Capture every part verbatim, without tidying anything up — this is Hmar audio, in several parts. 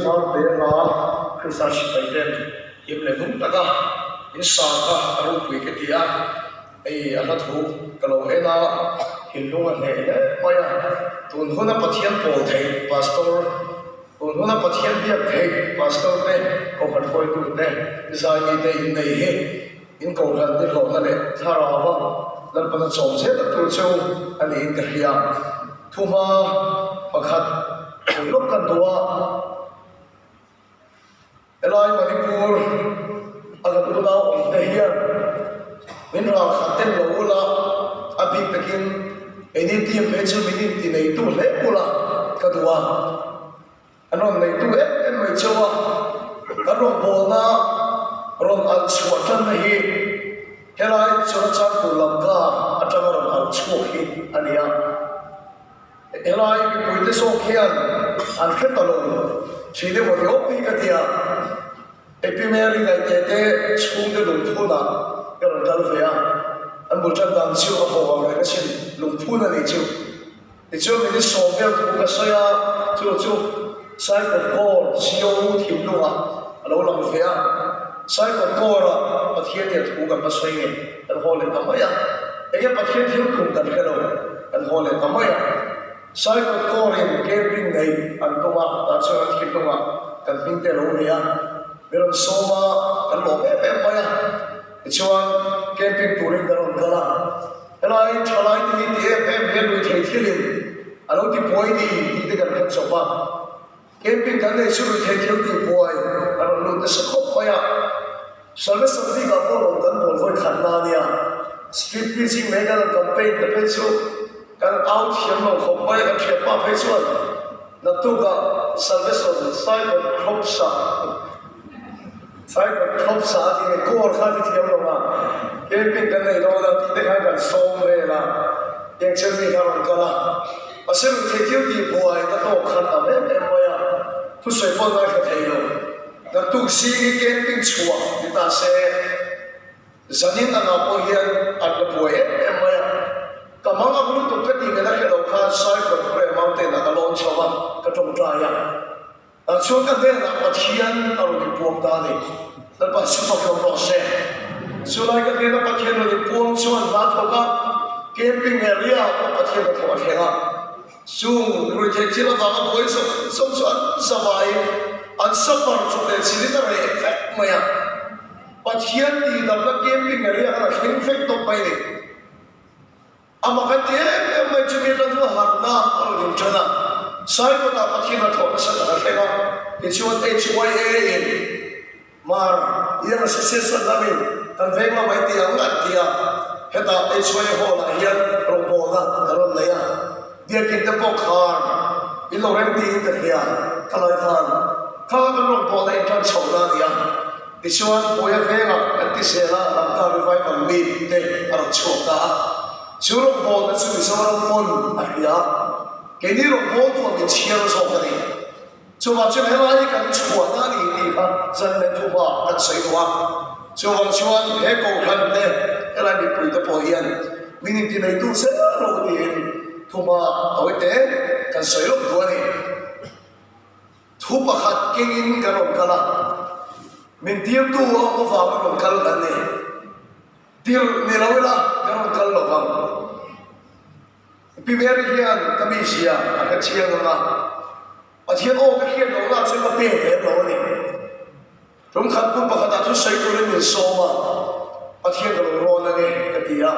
Var te la Krista sipai ten him le hnung taka in sa kha a ropui ka ti a. Ei, a hla thu ka lo en a, thinlung a hneh hle mai a. Tun huna Pathian pawl thei pastor, tun huna Pathian biak thei pastor te, kohran hruaitu te, zai mi te in nei hi in kohran ni hlawkna le thlarau vang Lalpan a chawm zet a tu chu a ni in ka hria. Thuhma pakhat hrilh lawk kan duh a. Elai Manipur a kan unau awm te hian min ral khat ten lo ula, a bik takin ei ni tiem phei chu min inti nei tu hle ula ka duh a. An rawn neitu em em mai chauh a, kan rawngbawlna rawn alh chhuah ṭanna hi helai Churachandpur Lamka aṭanga rawn alh chhuak hi a ni a. Helai mipuite zawk hian an hre ta lo, ṭhin emaw ni awm hi ka ti a. Ei Pi Mary Ngaihte te chhungte Lungphuna ka rawn kal ve a, an bul ṭan dan chu a haw ang reng a sin, Lungphuna ni chu. Tichuan, minute sawm vel thu ka sawi a, chu chu Saikawt Kawr, C O U thim lungah a lo lang ve a. Saikawt Kawra Pathian nia thu kan va sawi nge, kan haw leh ta mai a. Enge Pathian thil tum kan hre lo, kan haw leh ta mai a. Saikawt Kawrin camping nei an tum a, tah chuan an thim lungah kan hming te a lo nei a. Mi rawn sawm a, kan lawm em em mai a. Tichuan, camping turin kan rawn kal a. Helai, ṭhalai te hi ti em em hi a lui thei thilin a lo ti buai ni tih te kan hre chawp a. Camping kan nei chu lui thei thil tih buai a rawn lut nasa khawp mai a. Salvation Week-ah pawh rawn kan bawl vawi khatna a nia. Street preaching mai kan campaign te phei chu kan au thiam lo khawp mai a, kan hriat pa phei chuan naktukah Salvation Saikawt Kawr sa Saikawt Kawr sa tih ni, Kawr kha ti thiam lo a. Camping kan nei dawn a tih te khan kan sawm vel a. Tiang chen mi kha rawn kal a. Mahse, lui thei thil tih buaina tawk khan tam em em mai a. Thusawi pawn ngai kha thei lo. Naktuk zing hi camping chhuah ni ta se, zanin anga pawh hian an la buai em em mai a. Ka hmang ang lutuk ka tih nge na hre lo kha, Saikawt Prayer Mountain-ah ka lawn chho a, ka ṭawngṭai a. A chuan ka hnenah Pathian a rawn inpuang ta a ni. Lalpa chu fak rawh se. Chu lai ka hnena Pathian rawn inpuang chuan hla thawk a, camping area pawh Pathian a thawh a thleng a. Chung lui thei thil avanga buai zawng zawng chu an zavaiin an suffer chu leh chilin a reh vek mai a. Pathian tihdamna camping area khan a thleng vek tawp mai ni. Amah kan ti em em mai chu mi ṭan chu harna a rawn inṭan a. Saikawtah Pathian a thawh nasa tak a thleng a. Tichuan H Y A in Hmar Young Association lamin kan veng lamah ti ang an ti a. Hetah H Y A hall-ah hian rawngbawlna kan rawn nei a. Biakin te pawh khar in lo rem tiin ka hria. Khalai khan kha kan rawngbawlna inṭan chhohna a ni a. Tichuan, Puia vengah kan ti sela Lamka Revival mi te a rawn chhuak ta a. Chu rawngbawlna chu Mizoram pawn a hria. Keini rawngbawltu an min chhiar zawk a ni. Chuvang chuan helai kan chhuahna a ni tih kha zan leh thuhma kan sawi duh a. Chuvang chuan he kohran te, helai mipui te pawh hian min inti neitu zel rawh tiin thuhma tawite kan sawi lawk duh a ni. Thu pakhat kengin kan rawn kal a, min tirtu a awm avanga rawn kal kan ni. Tirh ni lo ila kan rawn kal lo vang. Pi Mary hian ka mizia a hre chiang ang a, Pathian aw ka hriat lohna chu ka pe hle lo a ni. Tum khat hun pakhatah thusawi turin min sawm a, Pathian ka lo rawn ang e ka ti a.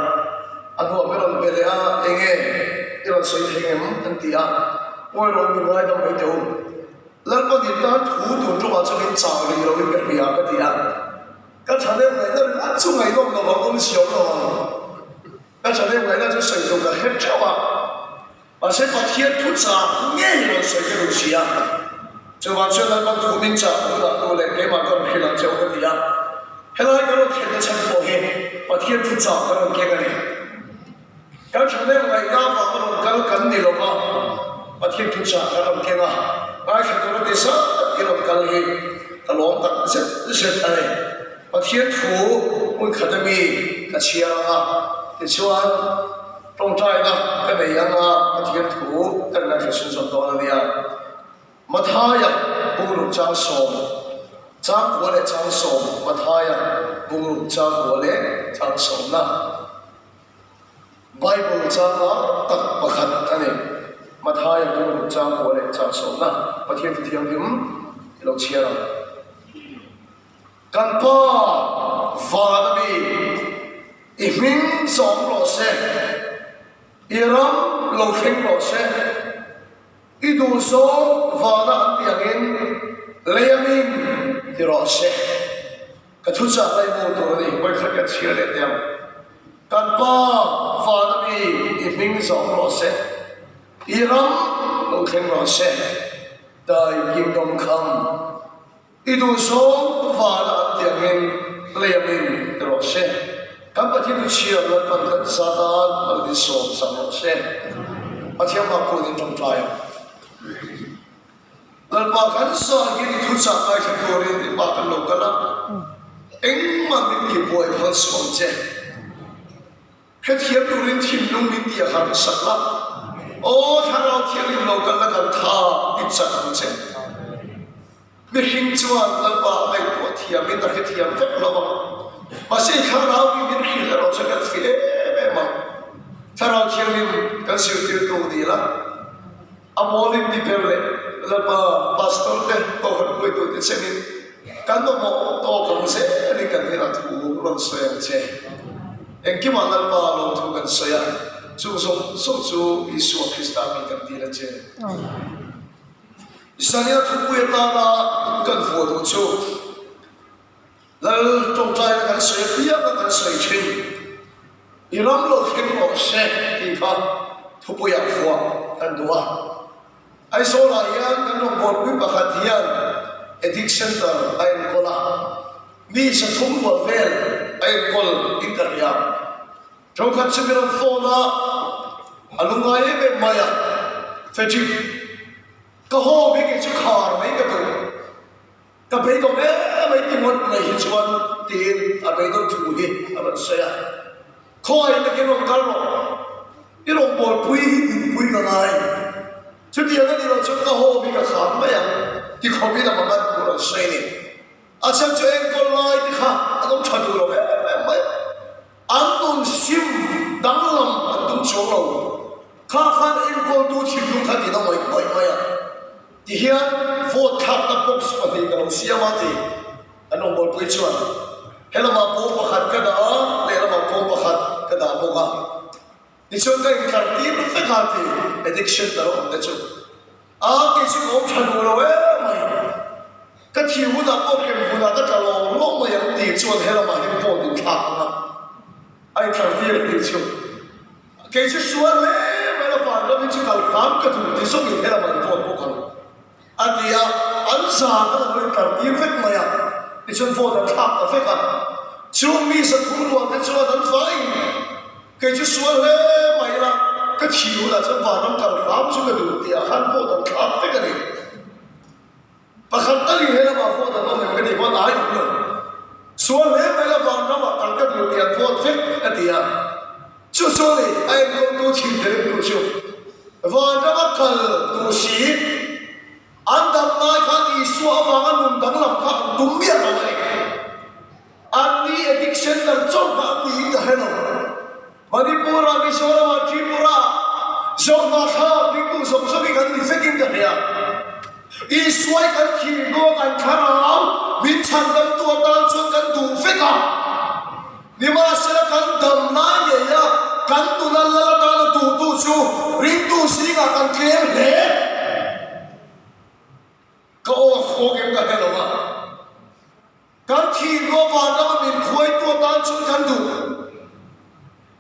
A hnuah min rawn pe leh a, enge i rawn sawi thei em an ti a. Ngawi rawh, min ngaidam mai teh u. Lalpa ni tan thu tun ṭuma chu min chang ring loin ka hria ka ti a. Ka ṭhahnem ngaihna rin a chu ngaihnawm lo vang, awm si awm lo vang. Ka ṭhahnem ngaihna chu sawi tur ka hre ṭheuh a. Mahse, Pathian thu chang ngei lo sawi ka ru si a. Chuvang chuan Lalpa thu min chang hunah tu leh keimah ka rawn hrilh ang che u ka ti a. Helai ka rawn thlenna chhan pawh hi Pathian thu chang ka rawn keng a ni. Kan ṭhahnem ngaihna vang a rawn kal kan ni lo va, Pathian thu chang kan rawn keng a, ngaithla tur a ti zat i rawn kal hi ka lawm tak zet zet a ni. Pathian thu hmun khata mi ka chhiar ang a, tichuan ṭawngṭaina ka nei ang a, Pathian thu kan ngaithla sunzawm dawn a nia. Mathaia bung chang sawm, chang kua le chang sawm, Mathaia bung ruk chang kua le chang sawmna. Bible chang a tak pakhat a nih. Mathaia bung ruk chang kua le chang sawmna. Pathien thu thienghlim i lo chhiar a. Kan Pa vana mi, i hming zawng raw se, i ram lo thleng raw se, i duhzawng vana an ti angin leia min ti raw se. Ka thuchah lai mu tur a ni, voi khat ka chhiar leh teh. Kan Pa vana mi, i hming zawng raw se, i ram lo thleng raw se. Thy kingdom come. I duhzawng vana an ti angin leia min ti raw se. Kan Pathien thu chhiar Lalpan kan zaa ta mal ding sawm sak raw se. Pathien hma puon in ṭawngṭai. Lalpa, kan zaa hi i thuchah ngaithlatu dingin i hmaah kan lo kal a. Engmah min ti buoi phal suong che. Hrethiam turin thinlung min ti a harsa la. Aw Thlarau Thienghlim lo kalna kan tha, i chak ang che. Mihring chuan Lalpa a ngaihtuah thiam in a hrethiam vek lo a. Mahse, Thlarau hi min hrilh erawh chu kan fiel em em a. Thlarau Thienghlim kan zirtirtu ni la. A mawl in mi ber leh Lalpa, pastor te, kohran hruaitu te chenin kan mamawh tawk ang che ni, kan hnenah thu rawn sawi ang che. Engkimah Lalpa lawmthu kan sawi a, chu zawng zawng chu Isua Krista hmingin kan dil a che. Amen. Zaniah thupui atana kan vuah duh chu Lal ṭawngṭaina kan sawi a, piangin kan sawi ṭhin. I ram lo thleng raw se ti kha thupuiah vuah kan duh a. Aizawlah hian kan rawngbawlpui pakhat hian addict centre a enkawl a. Mi za thum rual vel a enkawl in ka hria. Ṭawngkhat chu mi rawn phone a, a lungngai em em mai a. Frederick, ka haw bik chu khar mai ka duh. Ka beidawng em em, i ti ngawt mai hi chuan, tiin a beidawng thu hi a rawn sawi a. Khawi takin rawn kal rawh. I rawngbawlpui hi dinpui ka ngai. Chutiang a ni lo chuan ka haw bik a khar mai ang, ti khawpin a hmangan thu a rawn sawi a ni. A chhan chu enkawl lai te kha an awm ṭha duh lo em em mai. An nun sim danglam an tum chuang lo. Kha khan enkawltu thinlung kha tina ngawih ngawih mai a. Ti hian vote thlakna box pahnih ka lo siam a ti. An rawngbawlpui chuan. Helama pawng pakhat ka dah a, lehlama pawng pakhat ka dah bawk a. Tichuan ka intlar tir vek a ti, addiction ka lo awm te chu. A, kei chu ka awm ṭha duh lo em mai. Ka thi hunah pawh hremhmunah ka tla lawm lawm mai ang ti chuan helama hin phone in thlak ang a. A intlar tir a ti chu. Kei chu sual hle mai la, vanram hi chu kal hram ka duh ti zawngin helama in phone bawk ang. A ti a, an za kha a lo intlar tir vek mai a. Tichuan phone a thlak ta vek a. Chu mi za thum rual te chuan an fai. Kei chu sual hle mai la, ka thi hunah chuan vanram kal hram chu ka duh tia khan phone an thlak vek a ni. Pakhat ta ni helama phone an awm em ka ti, phone ai awm lo. Sual hle mai la, vanramah kal ka duh tia phone vek a ti a. Chu chu ni, a enkawltu thinlung tu chu. Vanrama kal duh si, an dam lai khan Isua avanga nun danglam kha an tum miah lo a ni. Anni addict centre chauh kha an niin ka hre lo. Manipur-a, Mizoram-a, Tripura, zawng hna thlak ringtu zawng zawng hi kan ni vekin ka hria. Isuai kan thih ruok kan thlarau min chhandamtu atan chuan kan duh vek a. Nimahsela kan dam lai ngei a, kan nuna lal atana duhtu chu ringtu zingah kan tlem hle. Ka aw khawk em ka hre lo a. Kan thih ruok vanrama min khuaitu atan chuan kan duh.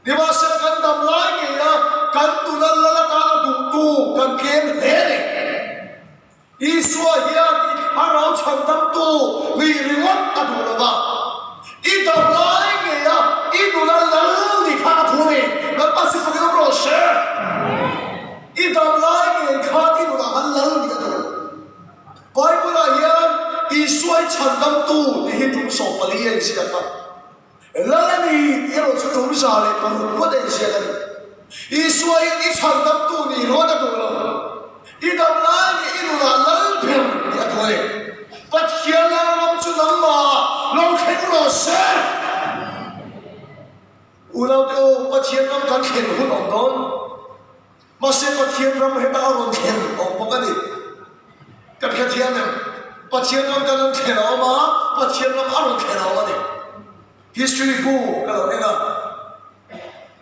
Nimahsela kan dam lai ngei a, kan nuna lal atana duhtu kan tlem hle a ni. Isua hian i thlarau chhandamtu nih ringawt a duh lo va. I dam lai ngei a, i nuna lal ni kha a thu a ni. Lalpa chu fak rawh se. I dam lai ngei khan i nuna khan lal ni a duh. Bible-ah hian Isua i chhandamtu tih hi tum sawm pali a inziak a. Lal a ni tih erawh chu tum za leh paruk ngawt a inziak a ni. Isua hian i chhandamtu nih ringawt a duh lo. I dam lai ngei i nuna lal ber nih a thu a ni. Pathian ram kan thlen hun awm dawn. Mahse, Pathian ram heta a rawn thlen awm bawk a ni. Kan hre thiam em? Pathian ram kan thlen a awm a, Pathian ram a rawn thlen a awm a ni. History bu ka lo en a.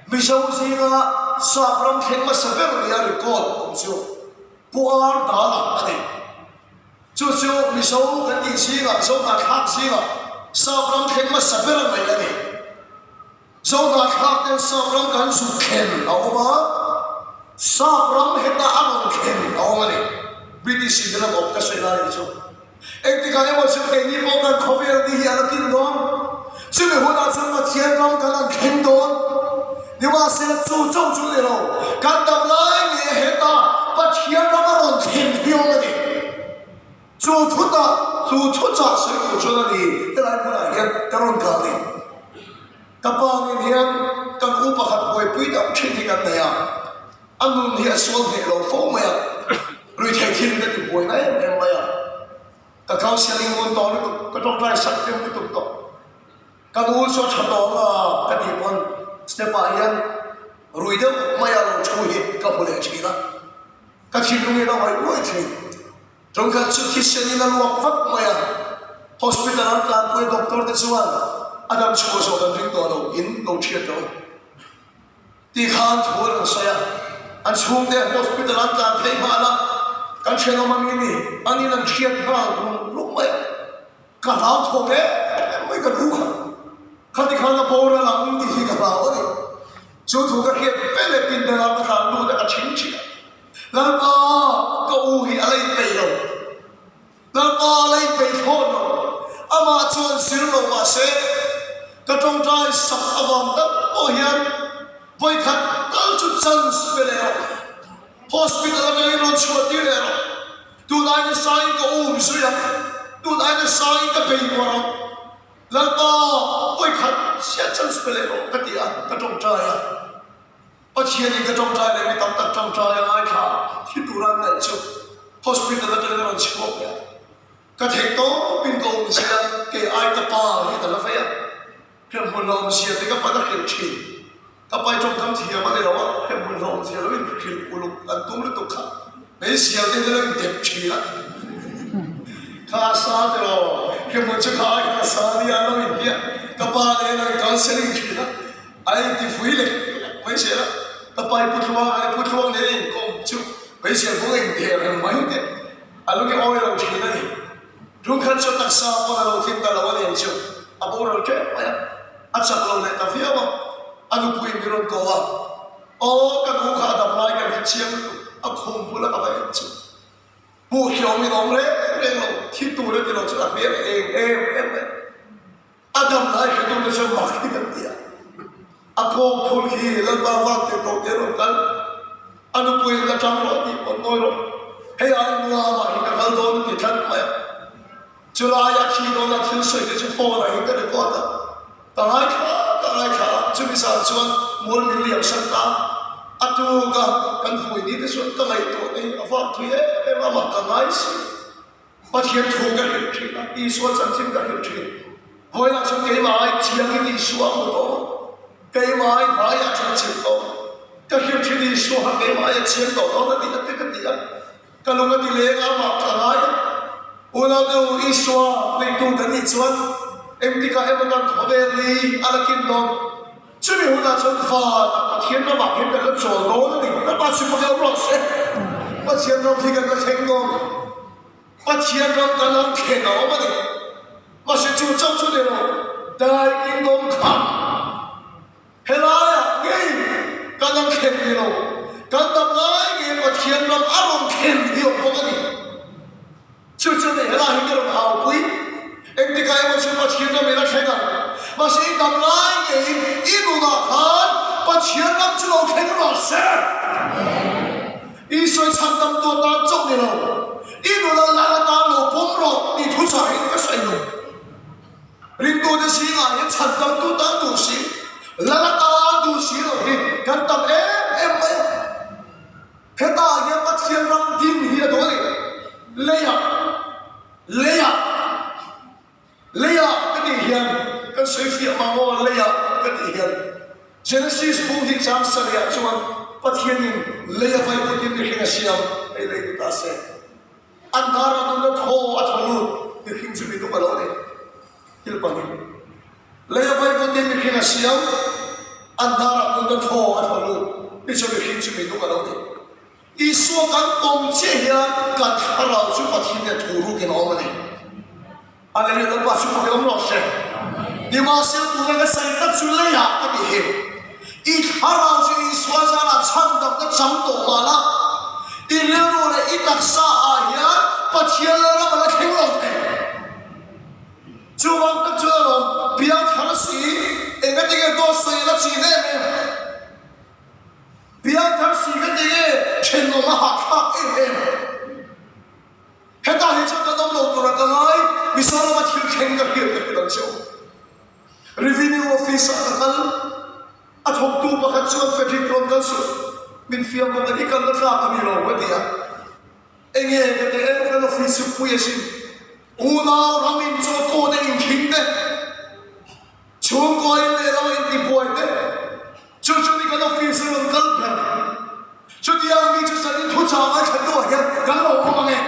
Mizo zinga sap ram thleng hmasa ber nia record awm chu Pu R. Dala a ni. Chu chu Mizo kan tih zinga, Zo hnathlak zinga sap ram thleng hmasa ber a ni a ni. Zo hnathlak ten sap ram kan zuk thlen a awm a, sap ram heta a rawn thlen a awm a ni. British India lam awp ka sawi lai chu. Engtikah emaw chu keini pawh kan khawvel ni hi a la kin dawn. Chumi hunah chuan Pathian ram kan han thleng dawn. Nimahsela chu chauh chu ni lo. Kan dam lai ngei heta Pathian ram a rawn thlen hi awm a ni. Chu thuta, chu thuchah sawi tur chuan a ni. Helai hmunah hian ka rawn kal ni. Ka pa nen hian kan u pakhat buaipui deuh ṭhin hi kan nei a. A nun hi a sual hneh lo fo mai a. Rui thei thil ka ti buaina em em mai a. Ka counselling mun tawh lutuk, ka ṭawngṭai sak tlem lutuk tawh. Ka nu chu a ṭha tawh a, ka tih pawn step-ah hian rui deuh mai a lo ṭhu hi ka hmu leh ṭhin a. Ka thinlung hi a la hawi ruai ṭhin. Ṭawng khat chu thisenin a luak vak mai a. Hospital an tlan pui, doctor te chuan a dam chhuah zawk an ring tawh lo, in lo ṭhiat lo. Tih khan thu an rawn sawi a. An chhungte hospital an tlan thei nghal a, kan ṭhenawm angin ni, angin an hriat nghal rum rum mai a. Ka hlau thaw hle mai ka nu kha. Khati khan a boral ang tih hi ka hlau a ni. Chu thu ka hriat ve leh pindanah ka tlan lut a, ka ṭhing ṭhin a. Lalpa, ka u hi a la inpeih lo. Lalpa la inpeih thlawn lo. Amah chuan zir lo mah se, ka ṭawngṭai sak avang tak pawh hian vawi khat tal chu chance pe leh rawh. Hospital aṭangin rawn chhuah tir leh rawh. Tunah nasa in ka u um zui ang. Tunah nasa in ka bei nual ang. Lalpa, vawi khat zia chance pe leh rawh ka ti a, ka ṭawngṭai a. Pathianin ka ṭawngṭai leh mi tam tak ṭawngṭai a ngaithla, thi tura an neih chu hospital aṭangin a rawn chhuak leh a. Ka thei tawpin ka um zia, kei ai ka pa hi ka la fei a. Hremhmun hlawm zia te ka pa ka hrilh ṭhin. Ka pa hi ṭawngkam thiam a ni lo a, hremhmun hlawm zia lo inhrilh uluk an tum lutuk kha. Beisei te hi lo indep ṭhin a. Kha sa te lo, hremhmun chu kha ai kha sa nia lo inbia. Ka pa le lo counseling ṭhin a. Ai ti fui le, beisei la. Ka pa hi Pu Tluang, ai Pu Tluang le inkawm chu. Beisei bung in te reng mai te. A lo ki oi lo ṭhin a ni. Ṭum khat chu taksa pawn a lo thlin ta lo a ni ang chu. A boral ṭep mai a. A chak lo leh ta viau a. A nupui mi rawn ko a. Aw, ka nu kha a dam lai ka hriat chiang lutuk. A khum bula ka va en chu. Hmuh hi awm in awm reng reng lo. Thi tur a ti lo chu a hmel eng em em mai. A dam lai hre tur te chuan mak hi kan ti a. A kawk phur khi Lalpa vak te ko te rawn kal. A nupui la ṭang rawh tih pawn nawi rawh. Hei ai nuam ah hi ka kal dawn ti tlat mai a. Chulai a thi dawn a thil sawi te chu phone ah hi ka record a. Ka ngaithla, ka ngaithla a. Chumi zan chuan mual min liam san ta. A tu ka kan hui ni te chuan ka ngaihtuah ni a vak thui em em a, amah ka ngai si. Pathian thu ka hrilh ṭhin a, Isua chanchin ka hrilh ṭhin. Vawiinah chuan keimah ai chiangin Isua a hmu tawh. Keimah ai hmaiah a ṭhang chilh tawh. Ka hrilh ṭhin Isua kha keimah ai a chiang tawh dawn a ni a ti ka ti a. Ka lung a ti leng a, amah ka ngai a. Unau te u, Isua neitu kan nih chuan engtikah emaw kan khawvel ni a la kin dawn. Chumi hunah chuan vanah Pathian ramah hian kan la chawl dawn a ni. Lalpa chu pakhat rawh se. Pathian ram hi kan la thleng dawn. Pathian ram kan han thlen a awm a ni. Mahse, chu chauh chu ni lo, dai kingdom kha helaiah ngei kan han thlen ni lo. Kan dam lai ngei Pathian ram a rawn thlen hi awm bawk a ni. Chu chu ni helai hi ka rawn haupui. Engtikah emaw chu Pathian ram i la thleng ang. Mahse, i dam lai ngei i nunah khan Pathian ram chu lo thleng rawh se. Isua chhandamtu atan chauh ni lo. I nuna Lal atan lo pawm rawh tih thuchah hi ka sawi lo. Ringtute zingah hian chhandamtu atan duh si, Lal atan duh si lo hi kan tam em em mai a. Hetah hian Pathian ram dim hi a duh a ni. Leia, leia, leia ka tih hian, kan sawi fiah mang maw leia ka tih hian. Genesis bung hni chang sari-ah chuan Pathianin leia vaiputin mihring a siam, ei lei ni ta se. Andara nunna thaw a thaw lut, mihring chu mi nung a lo ni. Thil pahni. Leia vaiputin mihring a siam, andara nunna thaw a thaw lut, mi chu mihring chu mi nung a lo ni. Isua kan awm chiah hian kan thlarau chu Pathian leh thurukin a awm a ni. Hallelujah, Lalpa chu fak awm rawh se. Nimahsela, tuna ka sawi tak chu leia ka ti hi. I thlarau chu Isua zara chhandamna chang tawh mah la, i rilru leh i taksa ah hian Pathian Lalram a la thleng lo thei. Chuvang tak chuan a lawm, piangthar si, engatinge dawt sawi la chi nem em? Piangthar si ka ti nge, ṭhenawm a hahthlak em em. Heta hi chuan kan awm lo tura ka ngai, Mizorama thil thleng ka hriat ka hriat ang che u. Revenue office-ah ka kal, a thawktu pakhat chuan Frederick Ronald chu min fiam bawk a ni, kalna tlak a ni lo ka ti a. Enge ka ti, e, kan office chu pui a sin. Unau ramin chu kawna inthlin te, chhungkaw in leh lo intibuai te, chu chu ni kan office a rawn kal ber. Chutiang mi chu sanin thuchah ngaithlattu ah hian kan lo awm ang e.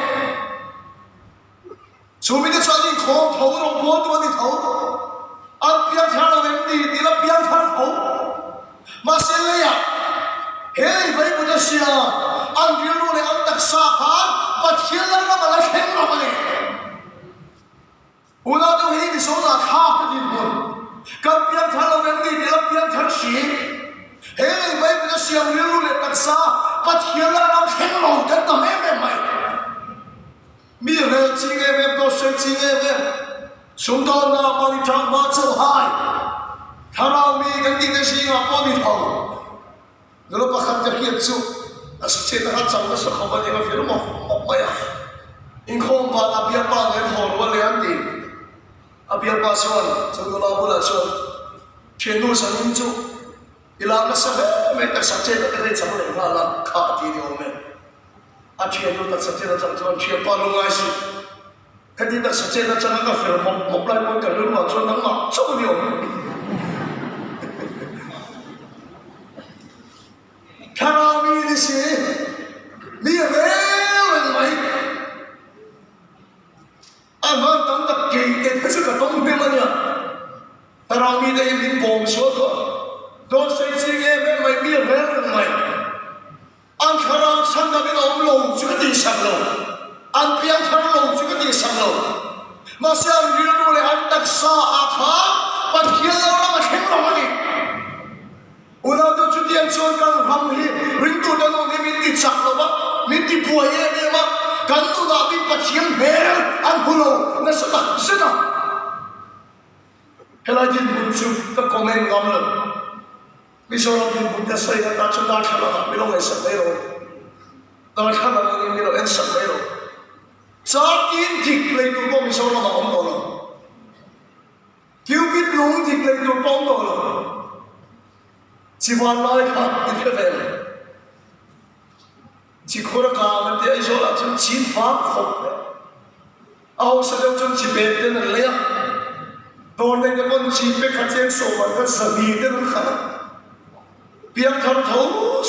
Chu mite chuan inkhawm tho, rawngbawl tu a ni tho. An piangthar lo em ni tih la piangthar tho. Mahse leia, he leia vaiput a siam, an rilru leh an taksa khan Pathian Lalram a la thleng lo a ni. Unau te, hei Mizorama thlak ka dinhmun. Kan piangthar lo em ni tih la piangthar si. He leia vaiput a siam, rilru leh taksa Pathian Lalram thleng lo kan tam em em mai. Mi rel chi nge em em, dawt sawi chi nge em em. Sumdawnna mani ṭang hma chauhai. Thlarau mi kan tih te zingah pawh ni tho. Nula pakhat ka hriat chu, a sakchetna kha chang nasa khawp a ni, a fir mawp mawp mai a. Inkhawm banah biakpa nen haw rual leh an ti. A biakpa chuan, chu nula bulah chuan, ṭhiannu sangin chu, i lak nasa hle mai tak, sakchetna ka hei chang leh nghal a, kha a ti ni awm e. A ṭhiannu taksa chen a chang chuan ṭhianpa lungngai si. Ka ti taksa chen a chang a, ka fir mawp mawp lai pawn ka rilru ah chuan nangmah chauh a ni awm. Thlarau mi ni si, mi rel reng mai. A hman tam tak kei te chu ka tawng hnem a nia. Thlarau mi te hi min bawm sual tawh. Dawt sawi chi nge em em mai, mi rel reng mai. An thlarau chhandam in a awm lo chu ka tihsak lo. An piangthar lo chu ka tihsak lo. Mahse, an rilru leh an taksa ah khan Pathian Lalram a thleng lo a ni. Unau te, chutiang chuan kan ram hi ringtu tanu ni min ti chak lo a, min ti buai em em a, kan nunah min Pathian hmel an hmu lo nasa tak zet a. Helai dinhmun chu ka comment ngam lo. Mizoram dinhmun ka sawi a, ta chu darthlalang ah mi lo ngaihsak mai rawh. Darthlalang angin mi lo ensak mai rawh. Char tin dik lei tur pawh Mizoram ah awm tawh lo. Cupid lung dik lei tur pawh awm tawh lo. Chi van lai kha in hre ve lo. Chi khura ka man te Aizawl ah chuan chin fak khawp. A hausa deuh chuan chi bek ten an lei a. Dawr nei te pawn chi bek kha cheng sawm an kha, sahni ten an khan a. Piangthar tho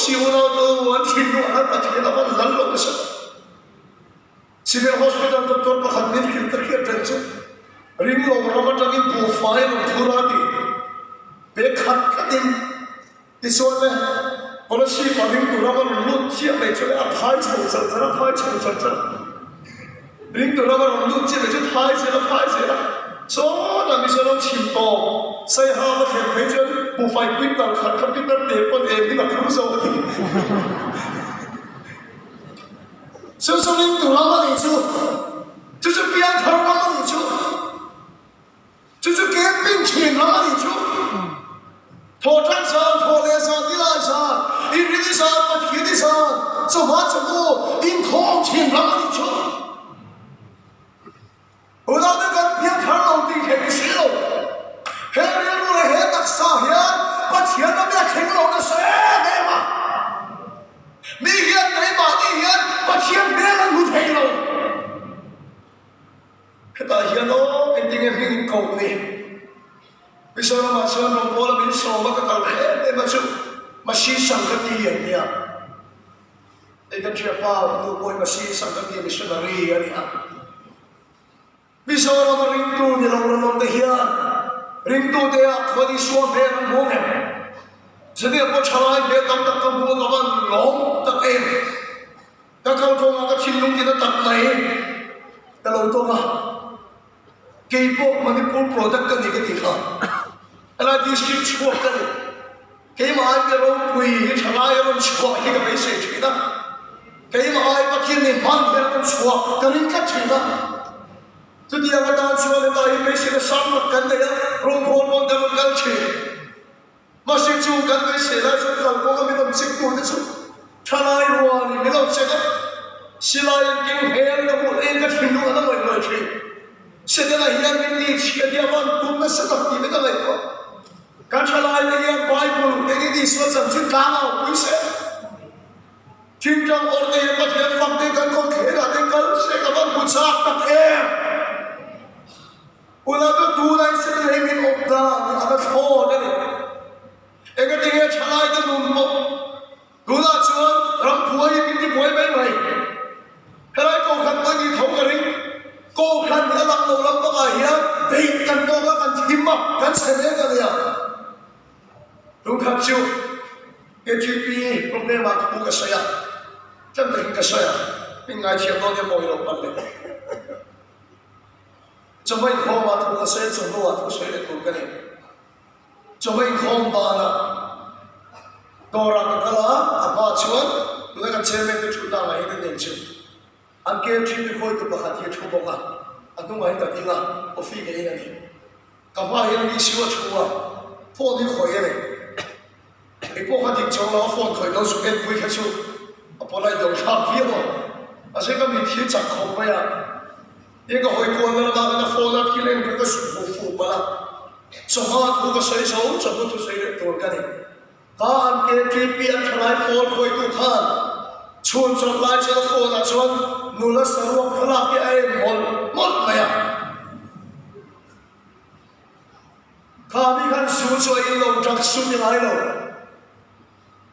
si unau te, an thinlung an Pathian a van lal lo nasa. Civil Hospital doctor pakhat min hrilh ka hriat reng chu, ring lo ram aṭangin buhfai rawn thur a ti. Bek khat khatin, tichuan le, policy pa ringtu ram a rawn lut chiah mai chu le, a phai chho char char, a phai chho char char. Ringtu ram a rawn lut chiah mai chu phai zel a, phai zel a. Sawta Mizoram chhim tawp, Saiha a thlen phei chuan buhfai quintal khat kha Peter te pawn em in a phur zo a ti. Chu chu ringtu ram a ni chu. Chu chu piangthar ram a ni chu. Chu chu camping ṭhin ram a ni chu. Thaw ṭan zan, thaw leh zan, ni lai zan, Inrinni zan, Pathianni zan, chawhma chawhnu inkhawm ṭhin ram a ni chu. Unau te, kan piangthar lo tih theih ni si lo. He rilru leh he taksa hian Pathian ram a thleng lo nasa em em a. Mi hian keimahni hian Pathian hmel an hmu thei lo. Hetah hian aw, engtin nge hming in ko ni? Mizorama chuan rawng pawl a min sawm a, ka kal em em a chu, Masi Sangha ti a nia. Ei kan ṭhianpa nu pawh hi Masi Sangha ti missionary a ni a. Mizorama ringtu ni lo rawng te hian, ringtute a khuani suam hmel an hmang em? Zaninah pawh ṭhalai hmel tam tak ka hmu a, ka va lawm tak em. Ka kalkawngah ka thinlung tina tak mai ka lo tawng a. Kei pawh Manipur product ka ni ka ti kha. Helai district chhuak ka ni. Keimah ai ka ropui hi ṭhalai a rawn chhuah hi ka beisei ṭhin a. Keimah ai Pathian ni hman hi a rawn chhuah ka ring tlat ṭhin a. Chutiang atan chuan heta hi beiseina sang tak kan nei a, rawng pawl pawh kan rawn kal ṭhin. Mahse chu kan beisei lai chuan kalkawng a min awm chik tu te chu ṭhalai rualin min lo check a. Silai an keng hmel ka hmuh eng ka thinlung a na ngawih ngawih ṭhin. Setana hian min ni chhiat hi a van tum nasa tak tih te ka ngaihtuah. Kan ṭhalai te hian Bible eng Isua chanchin tlangau pui se. Ṭingṭang awrh te hian Pathian fak te kan kawt thlenah te kal se ka van hmu chak tak em. Unau, tunah Israel hei min awp dan a ka thlawn a ni. Engati nge ṭhalai te nun pawh tunah chuan ram phuai min ti buai mai mai. Helai kohhran pawh ni tho ka ring. Kohhran a lang lo lampangah hian beih kan tawk a, kan thim a, kan chhe mek a nia. Ṭum khat chu K T P problem-a thu ka sawi a. Tlem takin ka sawi a. Min ngaithiam dawn nia, mawi lo pan le. Chawhma inkhawma thu ka sawi, chawhnu a thu sawi leh tur ka ni. Chawhma inkhawm bana dawrah ka kal a, a hma chuan tuna kan chairman te thu tang a hi ka nei chu. An K T P khawitu pakhat hi a thu bawk a. A hnungah hi ka ding a, coffee ngei a ni. Ka hma hian Isua a thu a, phone hi khawih a ni. Kei pawh ka dik chawng lo, phone khawih lo chu en pui kha chu a polite lo thlak viau a. Mahse ka mit hi chak khawp mai a. Eng ka hawi kual na lama ka phone a thil en ka suk fu fu pal a. Chawhma thu ka sawi zo, chawhnu thu sawi leh tur ka ni. Ka an K T P an ṭhalai pawl khawitu khan chhun chawt lai chuan a phone-ah chuan nula saruak thlalak hi a en mawl mawl mai a. Khami khan zu chu a in lo, drugs chu ti ngai lo.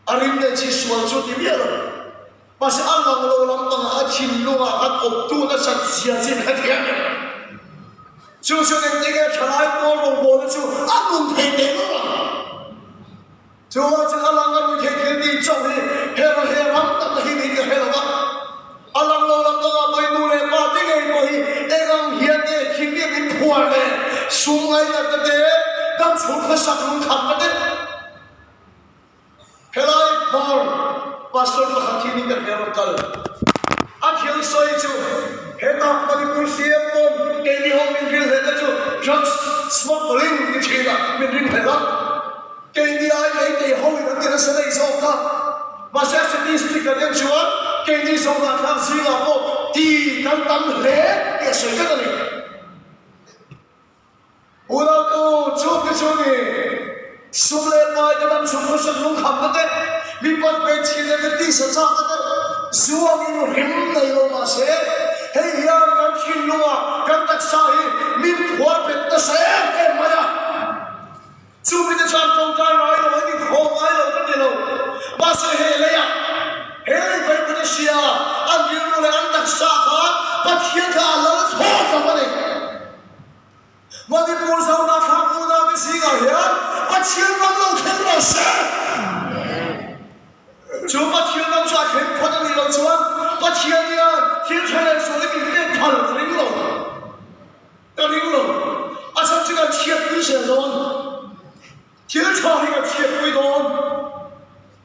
A rim leh chi sual chu ti miah lo. Mahse a lang lo lampangah a thinlungah khan awptu nasat zia chin kha thiam em. Chu chu engtin nge ṭhalai pawl rawngbawlna chu a nun thei teh lo a. Chuan chu a lang a rui thei thil ni chauh hi, he, he ram tak hi ni ka hre lo a. A lang lo lampangah pawh nu leh pa te ngei pawh hi, eng ang hian nge thil nge min phuar le, sum ngainatna te, dam chhung khawsak lungkhamna te. Helai hmar pastor pakhat hi ni ka hre lo kal. A thil sawi chu, heta Manipur C M pawn keini ho min hril hlena chu drugs smuggling ti ṭhin a min ring hlel a. Keini ai Meitei ho in an ti nasa nei zawk kha. Mahse statistic kan en chuan keini Zohnahthlak zingah pawh ti kan tam hle tih a sawi tlat a ni. Unau, chu te chu ni, sum le pai te, dam chhung khawsak lungkhamna te, mi pat pei chhin le te, tisa chakna te, zu angin hrim nei lo mahse, hei hian kan thinlunga kan taksa hi min phuar pet nasa em em mai a. Chu mite chuan ṭawngṭai ngai lo, an inkhawm ngai lo ka ti lo. Mahse he leia, he lei pei put a sia, an rilru leh an taksa kha Pathian kha a lal thaw hlawm a ni. Manipur Zohnahthlak unau te zingah hian Pathian ram lo thleng rawh se. Chu Pathian ram chu a thleng phawt a nih loh chuan Pathian hian thil ṭha leh sual hi min pek phal ka ring lo. Ka ring lo. A chhan chu kan chhiatpui zel dawn. Thil ṭha hi kan chhiatpui dawn.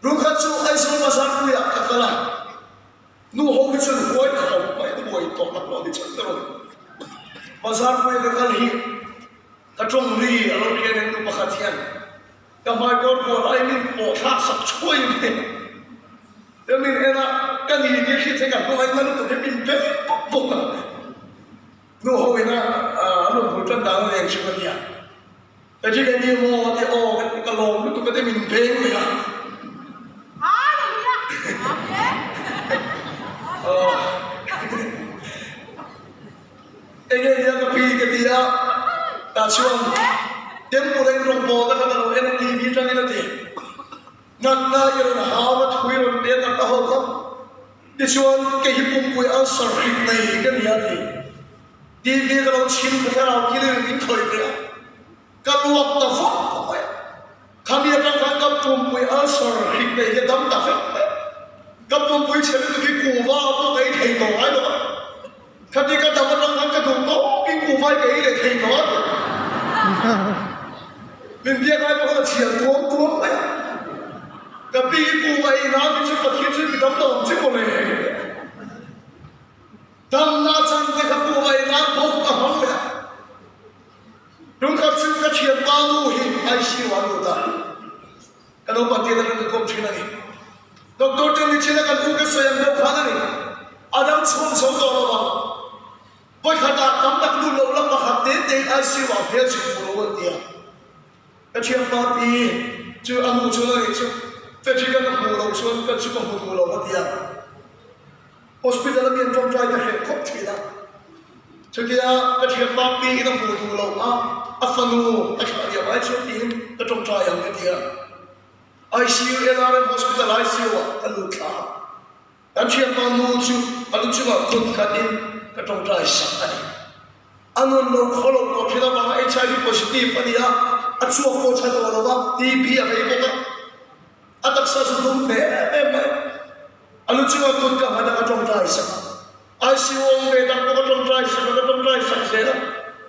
Ru khat chu Aizawl Bazarpuiah ka kal a. Nu ho hi chuan huai khawp mai, nu huai tawh hlak lo ni chuan ka rawn. Bazarpuiah ka kal hi ka ṭawng ri a lo rian eng nu pakhat hian ka hmai kawr kual ai min pawh thlak sak chuai mai. Ka min en a, ka ni ni khi che ka hnuai na lutuk hi min bel bawk bawk a. Nu ho in a, a, a lawm bul tan dan a leng chu ka nia. Ka dik a ni maw ti aw, ka, ka lawm lutuk ka ti min beng mai a. Hallelujah. Amen. Aw. Eng nge nia ka pi ka ti a, ta chuan Temple-a inrawng bawlna kha ka lo en a, T V aṭangin a ti. Natna i rawn hau a, thu i rawn pe a, natna ho kha. Tichuan kei hi pumpui ulcer hrik nei ka nih a ti. T V ka lo chhim kha, thlarau kil in min thawi ve a. Ka luak ta vak mai. Khami aṭang khan ka pumpui ulcer hrik nei ka dam ta vek mai. Ka pumpui chhe lutuk hi kuva pawh ka ei thei tawh ngai lo. Khati ka dam aṭang khan ka duh tawkin kuva ka ei leh thei tawh. Min biak lai pawh ka ṭhian tuam tuam mai. Ka pi hi kuva ei na ni chu Pathien chu ki dam lo ang che maw le. Damna chang te kha kuva ei na bawk a hmang le. Ṭum khat chu ka ṭhianpa nu hi I C U-a a lut a. Ka naupa te ka kawm ṭhin a nih. Doctor te ni china kan u ka sawi ang deuh khan a nih. A dam chhung chho tawh lo vang. Vawi khata tam tak lut lo la, pakhat te te I C U-a hmel chhung lo an ti a. Ka ṭhianpa pi chu a nu chuan a nih chu, Frederick-a ka hmu lo chuan kan chu ka hmu duh lo a ti a. Hospital-a mi an ṭawngṭai ka hreh khawp ṭhin a. Chutia ka ṭhianpa pi in a hmu duh lo a, a fanu a ṭha liam ai chuan tiin ka ṭawngṭai ang ka ti a. I C U, L R M Hospital I C U-a ka lut thla a. Kan ṭhianpa nu chu a lu chunga kut khatin ka ṭawngṭai sak a ni. A nun lo khaw lo tawh ṭhin avanga H I V positive a ni a, a chhuak pawh ṭha tawh lo va, T B a vei bawk a. A taksa chu dum hle em em mai. A lu chunga kut ka nghat a, ka ṭawngṭai sak. I C U awm ve tak pawh ka ṭawngṭai sak a, ka ṭawngṭai sak zel a.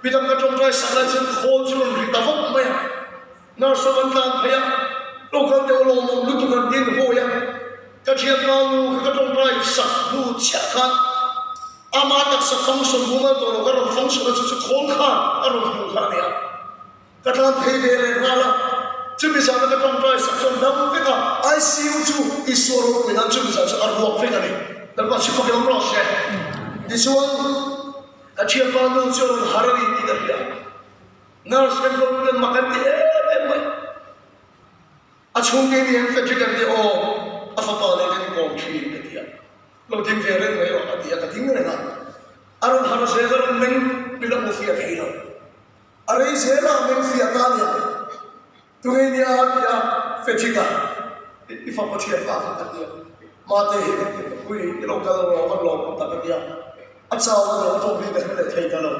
Mi dang ka ṭawngṭai sak lai chuan khawl chu rawn ri ta vawk mai a. Nurse ho an tlan phei a, lo kal deuh lawm awm lutuk an din huai a. Ka ṭhianpa nu kha ka ṭawngṭai sak hnu chiah khan ama taksa function hmu ngal tawh lo, ka rawn function a chu chu khawl khan a rawn hmu kha a nia. Ka tlan phei ve leh nghal a. Chumi zana ka ṭawngṭai sak chuan dam vek a, I C U chu Isua ropuina chumi zan chu a ruak vek a ni. Lalpa chu ka rawm rawh se. Tichuan ka ṭhianpa nu chu a rawn har a ni tih ka hria. Nurse kan kawngpui kan mak kan ti em em mai. A chhung keini em Frederick an ti, aw, a fapa nen kan inkawm ṭhin ka ti a. Lo ding ve reng mai rawh a ti a, ka ding reng a. A rawn har zel a, rawn meng mi la hmu fiah thei lo. A rei zel a, meng fiah ta nia. Tunge nia a ti a, Frederick-a. I, i fapa ṭhianpa kha ka ti a. Mate hi, ui, i lo kal rawh, kan lawm tak a ti a. A chau a ni, a tawp hi ka hre leh thei ta lo.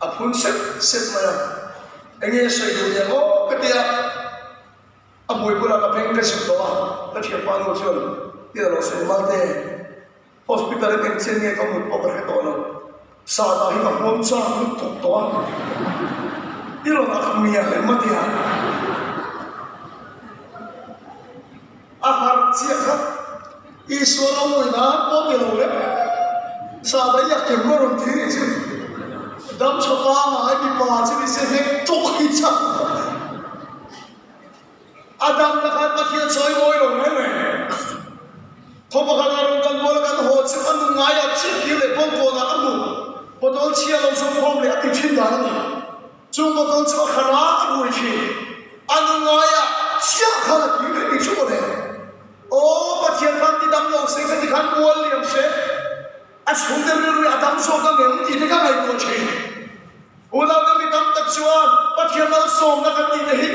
A phun sep sep mai a. Enge sawi duh nia maw ka ti a. A hmui bulah ka beng ka zuk tawh a. Ka ṭhianpa nu chuan, "Tia lo sawi mal te. Hospital-a eng chen nge ka mut pawh ka hre tawh lo. Sata hi ka huam chak lutuk tawh a. I rawn ak mial em a," ti a. A har chiah kha. Isua ropuina pawh ti lo le. Sata hi a kem lo rawn ti ni chu. Dam chhawpa ngai mipa chu ni se hlek tuk hi chak. A damna khan Pathian chawimawi lo reng reng. Khaw pakhat a rawn kan bual kan haw chu a nung ngaia chiah kir leh pawngkawnah ka hmu. Bottle chhia lo zawm khawm leh a ti ṭhin dan a ni. Chung bottle chu a khan a, a ruai ṭhin. A nung ngaia chiah khan a kir leh ni chu maw le. Aw, Pathian khan ti dam lo se ka ti khan bual liam se. A chhungte rilru a dam zawk ang em tih te ka ngaihtuah ṭhin. Unauhai, mi tam tak chuan Pathian malsawmna kan tih te hi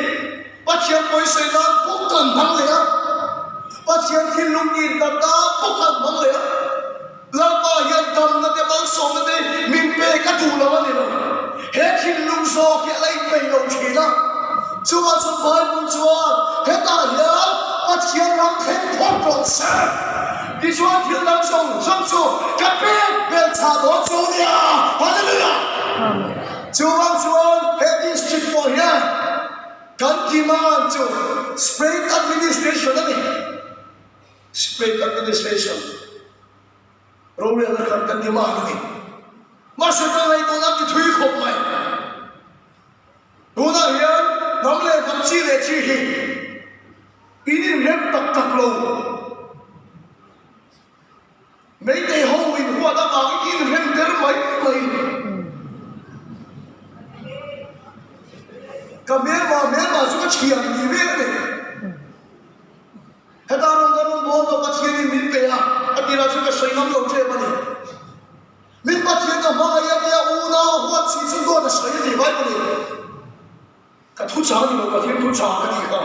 Pathian pawisawi nan bawk kan hmang leh a. Pathian thinlung indan nan bawk kan hmang leh a. Lalpa hian damna te malsawmna te min pek a duh lo a ni lo. He thinlung zawk hi a la inpeih lo ṭhin a. Chuvang chuan Bible chuan, "Hetah hian Pathian ram thleng phawt rawh se. Tichuan thil dang zawng zawng chu ka pek belchhe dawn chu a nia." Hallelujah! Chuvang chuan he district pawh hian kan demand chu state administration a ni. State administration. Rorelna khan kan demand a ni. Mahse, ka ngaihtuahna ti thui khawp mai. Tunah hian hnam leh hnam, chi leh chi hi in inrem tak tak lo. Meitei ho inhuat avangin inrem der mai mai. Ka hmelma, hmelma chu ka ṭhian ti ve a ni. Heta rawng ka rawng bawl tawh Pathianin min pe a, a tira chu ka sawi ngam lo ṭep a ni. Min Pathian ka hmangaih a tia unau a huat si chu dawt a sawi a ti Bible-in. Ka thu chang ni lo, Pathien thu chang ka ti kha.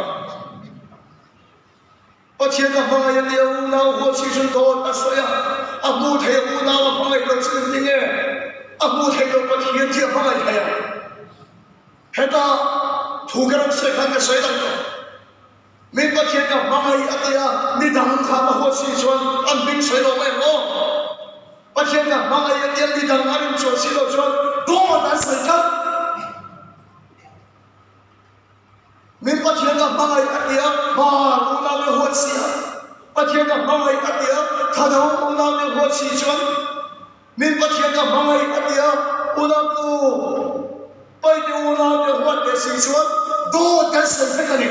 Pathien ka hmangai a tia unau huatsi chun dawt a sawi a. A hmu thei unau a hmangai lo chun ding e. A hmu thei lo Pathien chu a hmangai thei a. Heta thu ka rawn sawi khan ka sawi dang tawh. Min Pathien ka hmangai a tia, mi dang kha a huatsi chuan an hming sawi lo mai ang aw. Pathien ka hmangai a tia, mi dang a ring chuan si lo chuan dawt an sawi tlat. Min Pathien ka hmangai a tia, Hmar unau te huatsi a. Pathien ka hmangai a tia, Thadou unau te huatsi chuan. Min Pathien ka hmangai a tia, unau te u. Paite unau te huat te si chuan dawt kan sawi vek a ni.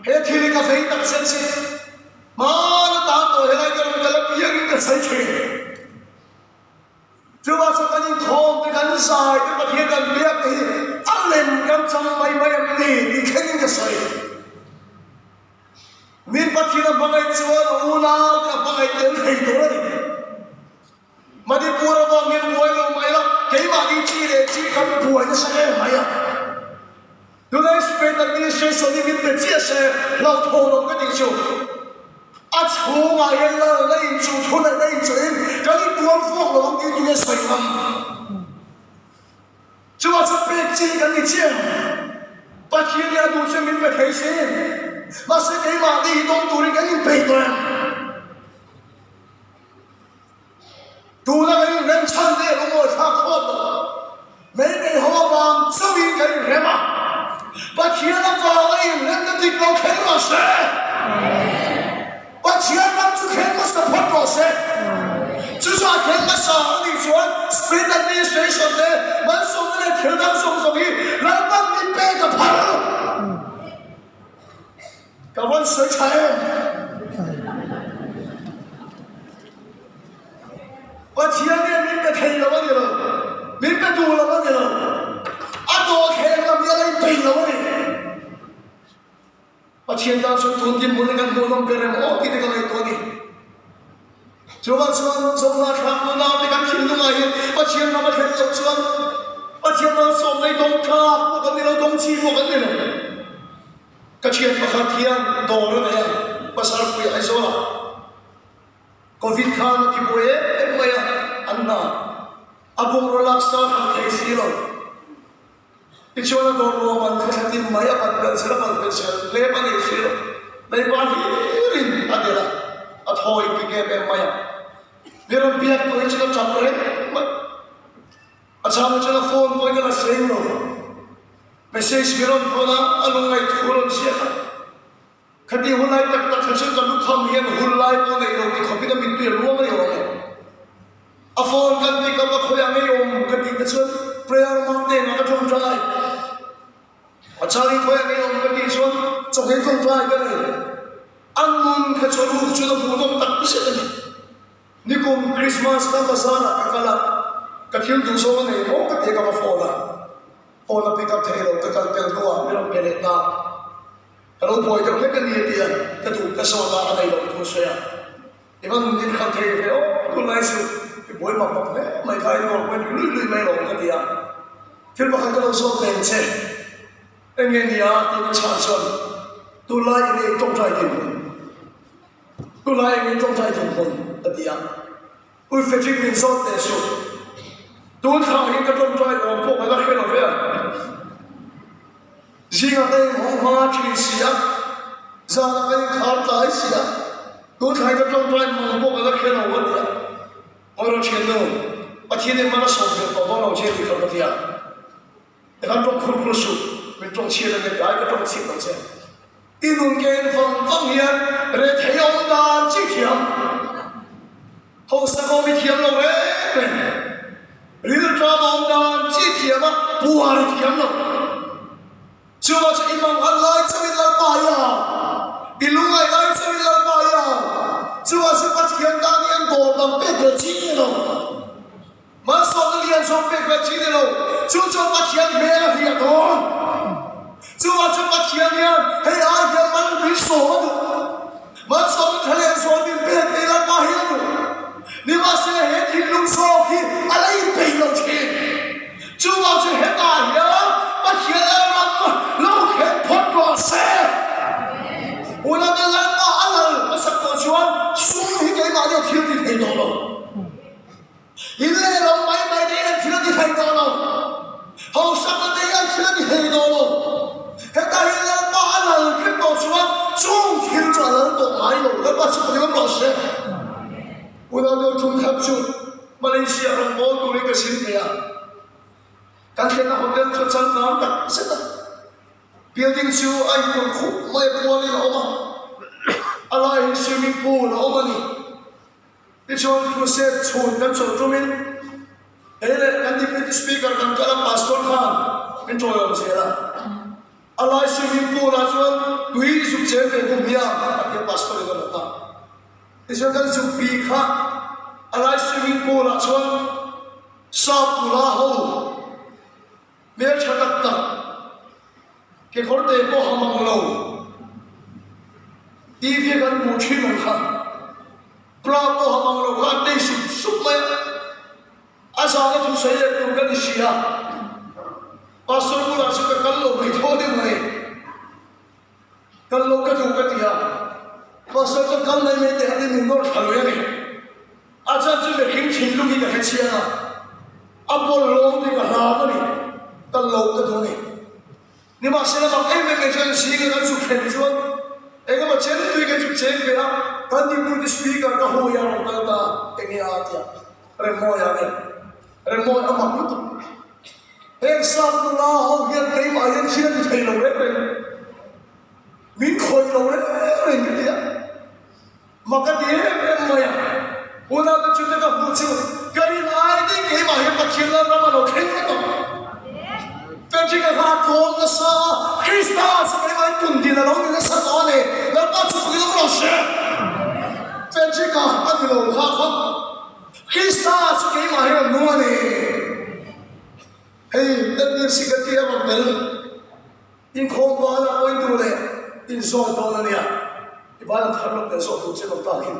He thil hi ka vei tak zel si. Hmana ta tawh helai ka rawn kal a, piangin ka sawi ṭhin. Chuvang chu kan inkhawm te, kan zai te, Pathien kan biak te hi a lem kan chang mai mai em ni tih thlengin ka sawi. Min Pathien a hmangai chuan unau te a hmangai tel thei tur a ni. Manipur avangin buai lo mai la, keimahni chi leh chi kan buai nasa em mai a. Tunai state administration-in min pe chiah se, hlauhthaw lo ka tih chu. A chhungah hian la, la inchuh thu leh la inchuhin kan intuar fawk lo ang tih tu nge sawi ngam. Chuvang chu pek chi kan ni chiah. Pathienin a duh chu min pe thei si. Mahse, keimahni hi dawng turin kan inpei tawh em? Tuna kan inrem chhan te lungawi thlak khawp lo. Meitei ho avang chauhin kan inrem a. Pathien avanga inremna dik lo thleng rawh se. Pathian ram chu thleng hmasa phawt rawh se. Chu chu a thleng hmasa a nih chuan state administration te, malsawmna leh thil dang zawng zawng hi Lalpan min pek a phal. Ka van sawi ṭha em? Pathian nen min pe thei lo a ni lo. Min pe duh lo a ni lo. A dawt thleng lam hi a la inpei lo a ni. Pathian tan chuan tun dinhmun kan hmuhnawm ber em aw tih te ka ngaihtuah a ni. Chuvang chuan zawlnei thlak unau te kan thinlungah hian Pathian ram a thlen loh chuan Pathian malsawmna hi dawng tlak pawh kan ni lo, dawng chi pawh kan ni lo. Ka ṭhian pakhat hian dawr a nei a, Pasarpui Aizawla. Covid khan a ti buai em em mai a, an hna. A bungraw lak sa khan thei si lo. Tichuan a dawr lawm an kha thlatin mai a pat bel sela, pat bel sela, hlep a ni si lo. Neighbour hlirin a del a, a thawi inti em em mai a. Mi ram biaktu hi chu a ṭap reng mai. A chhang chuan a phone pawh ka la seng lo. Message mi rawn phone a, a lungngaih thu rawn ziak a. Khati hun lai tak tak kha chuan ka lukham hian hun lai pawh nei lo ti khawpin a mittui a luang a ni awm e. A phone kan pick up a, khawiah nge i awm ka tih ka chuan Prayer Mountain-ah ka ṭawngṭai. A chhang hi khawiah nge i awm ka tih chuan chawhmeh ṭawngṭai ka nei. A nun kha chu a lu chuan a hmuhnawm tak zet a ni. Nikum Christmas kha bazar-ah ka kal a, ka thil duh zawng a nei maw ka ti ka va phone a. Phone a pick up thei lo, ka kal tel hnuah mi rawn pe leh ta. Ka lo buai deuh hlek a ni a tia, ka duh ka zawt a, a nei lo thu sawi a. I va nun in khan thei ve aw, tunlai chu i buai map map hle mai kha, in kawr pawh in lui lui mai lo ka ti a. Thil pakhat ka lo zawt lem che. Eng nge nia, tih ka chhang chuan, tulai i nei ṭawngṭai dinhmun. Tulai i nei ṭawngṭai dinhmun ka ti a. Ui, fehṭhing min zawt teh suh. Tun thla hi ka ṭawngṭai awm pawh ka la hre lo ve a. Zingah ka inhawng hma ṭhin si a, zanah ka inkhar tlai si a. Tun thla hi ka ṭawngṭai mang pawh ka la hre lo a nia. Aw, ṭhiannu, Pathianin hma la sawm ber tawh bawk lo che tih kha ka ti a. Kan ṭawng khur khur suh, min ṭawng chhiat a nih, ai ka ṭawng chhit lo che. I nun ken vang vang hian rethei a awm dan chi thiam. Hausa khawm i thiam lo reng reng. Rilṭam a awm dan chi thiam a, puar i thiam lo. Chuvang chu i manghal lai chauhin Lalpa i au. I lungngaih lai chauhin Lalpa i au. Chuvang chu Pathian tan hian dawr dang pek ber chi ni lo. Malsawmna lian zawng pek ber chi ni lo. Chu chu Pathian hmel a hria dawn. Chuvang chu Pathian hian hei ai hian mal min sawm a duh. Malsawmna thla lian zawng min pek te Lalpa hian a duh. Nimahsela, he thinlung zawk hi a la inpei lo ṭhin. Chuvang chu hetah hian thil ti thei dawn lo. In le lo mai mai te thil ti thei dawn lo. Hausakna te thil ti thei dawn lo. Heta hi Lalpa a lal kher tawh chuan chung thil chu a lal tawh ngai lo. Lalpa chu pawimawh rawh se. Unau deuh, ṭum khat chu Malaysia rawng mawl turin ka sin ve a. Kan thlenna hotel chu changkang tak zet a. Building chu a inpung khum mai pualin a awm a. A lai hi swimming pool a awm a ni. Tichuan crusade chhun kan chawlh tumin, ei le kan deputy speaker kan kal a, pastor khan min ṭawiawm zel a. A lai swimming pool-ah chuan tui zuk cheng ve hmun nia, a ti a, pastor-in a rawt a. Tichuan kan zuk bik kha, a lai swimming pool-ah chuan sap nula ho, hmel ṭha tak tak, kekawr te pawh ha mang lo, T V kan hmuh ṭhin ang kha, bra pawh ha mang lo kha, an tei sup sup mai a. A zana thusawi let tur ka ni si a. Pastor bulah chu ka kal lo mai tho deuh mai. Kal lo ka duh ka ti a. Pastor chu kal mai mai te han min nawr ṭha lo a ni. A chhan chu mihring thinlung hi ka hre chiang a. A pawl lawm te ka hlau a ni. Kal lo ka duh a ni. Nimahsela, mak em em mai chuan sing kan zuk thlen chuan, engemaw chen tui kan zuk cheng ve a, kan deputy speaker ka hui a, rawn kal ta, eng nge a tia. Remmawi a nih. Remmawi a mak lutuk. Heng sap nula ho hian keimah hian thil a ti thei lo reng reng. Min khawih lo reng reng ka ti a. Mak a ti em em mai a. Unau te, chu te ka hmuh chu, ka rin ai ding keimah hi Pathian lalram a lo thleng ka tawh. Patrick-a kha tlawm nasa, Krista chu keimah hi tun din a lo ni nasa tawh a ni. Lalpa chu pawimawh rawh se. Patrick-a a ni lo kha kha, Krista chu keimah hi a nu a ni. Hei, kan tir si ka ti a mak bel. Inkhawm bana point tu le inzawl dawn a nia. I bana thar lawk le zawh tur che lo ta khin.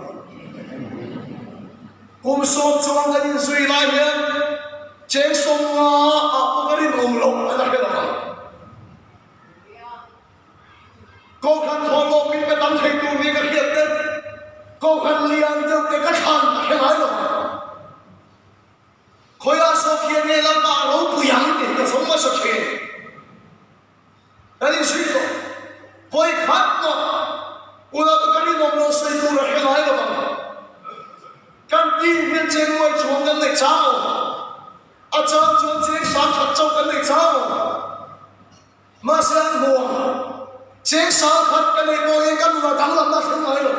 Kum sawm chuang kan inzui lai hian, cheng sawmnga ah pawh ka rinawm lo a la hre lo. Kohhran thaw lawm min pe tam thei tur ni ka hriat te. Kohhran lian deuh te ka thlan a hre ngai lo. Khawiah zawk hian nge Lalpa ropui ang tih ka zawng hmasa ṭhin. Kan inzui tawh. Pawi khat maw, unau te, ka rinawm lo sawi tur a hre ngai lo vang. Kan ti hian cheng nuai chuang kan neih chang. A chang chuan cheng sang khat chauh kan neih chang. Mahse, an hmuh ang. Cheng sang khat kan neih pawh hian kan nuna danglamna a thleng ngai lo.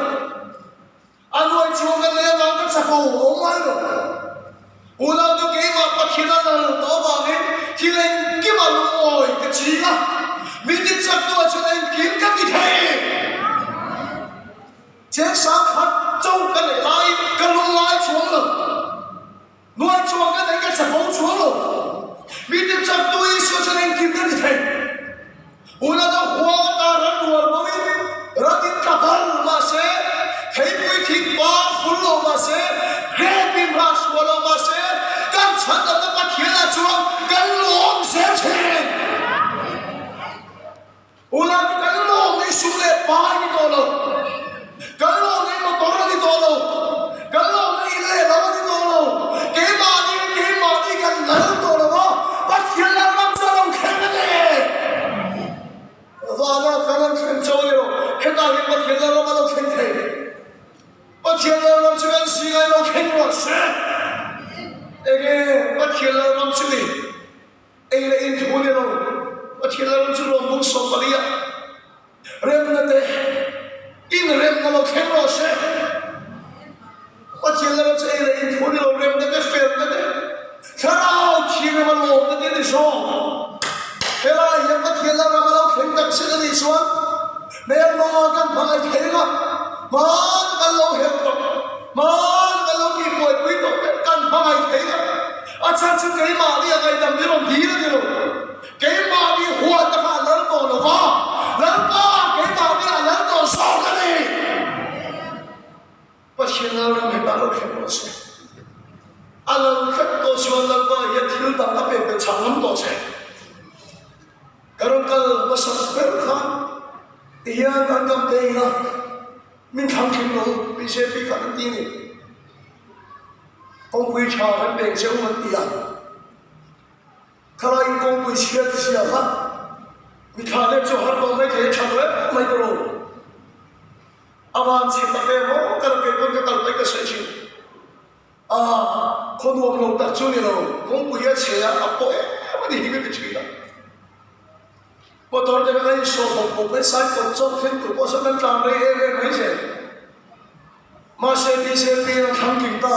A nuai chuang kan nei avang ka chakawm a awm ngai lo. Unau te, keimah Pathian a lal tawh avangin thil engkima lungawi ka ching a. Mi tichaktu a chuan engkim ka ti thei. Cheng sang khat chauh ka neih lai ka lungngai chuang lo. Nuai chuang ka nei ka chakawm chuang lo. Mi tichaktu Isua chuan engkim ka ti thei. Unau te, huang ata ran rual bawin, ran in tla bal mah se, theipui thing par ful lo mah se, grape in hra sual lo mah se, kan chhandamna Pathian a chuan kan lawm zel ṭhin. Unau te, kan lawm hi sum leh pai ni tawh lo. Kan lawm hi motor a ni tawh lo. Kan lawm hi in leh lo a ni tawh lo. Keimahni, keimahni kan lal tawh lo a. Pathian lalram chu a lo thleng a ni. Vana kan han thleng chauh ni lo. Heta hi Pathian lalram a lo thleng thei. Pathian lalram chu kan sing a lo thleng rawh se. Enge Pathian lalram chu ni? Ei le in thu ni lo. Pathian lalram chu Rom bung sawm pali a. Remna te, in remna lo thleng rawh se. Pathian lalram chu ei le in thu ni lo, remna te, felna te, Thlarau Thienghlim a lawmna te ni zawng. Helai hian Pathian lalram a lo thleng tak zet a nih chuan, hmelma kan hmangaih thei ang a, hma kan lo hel tawh, hma kan lo tihbuaipui tawh kan hmangaih thei ang a. A chhan chu keimahni a ngaidam hi rawn dil a ni lo. Keimahni huat taka lal tawh lo va, Lalpa keimahni a lal tawh zawk a ni. Pathian lalram hi a lo thleng rawh se. A lal tlat tawh chuan Lalpa hian thil dang a pe pe chang lam tawh che. Ka rawn kal hmasa ber khan, ti hian an campaign a, min thlang thin lo, B J P khan an ti ni. Kawngpui ṭha kan pêng cheu an ti a. Khalai kawngpui chhia ti sia kha. Mi ṭha le chu har tawng mai thei ṭha le mai ka ro. A van chhe tak em aw, kal ke kon ka kal pai ka sei chu. A, khaw nuam lo tak chu ni lo. Kawngpui a chhe a, a pawh em a ni hi ka ti ṭhin a. Motor te kan sawp bawk bawk mai, cycle chawk thleng tur pawh saw kan tlan rei em em mai se. Mahse, BJP-in a thlang tling ta.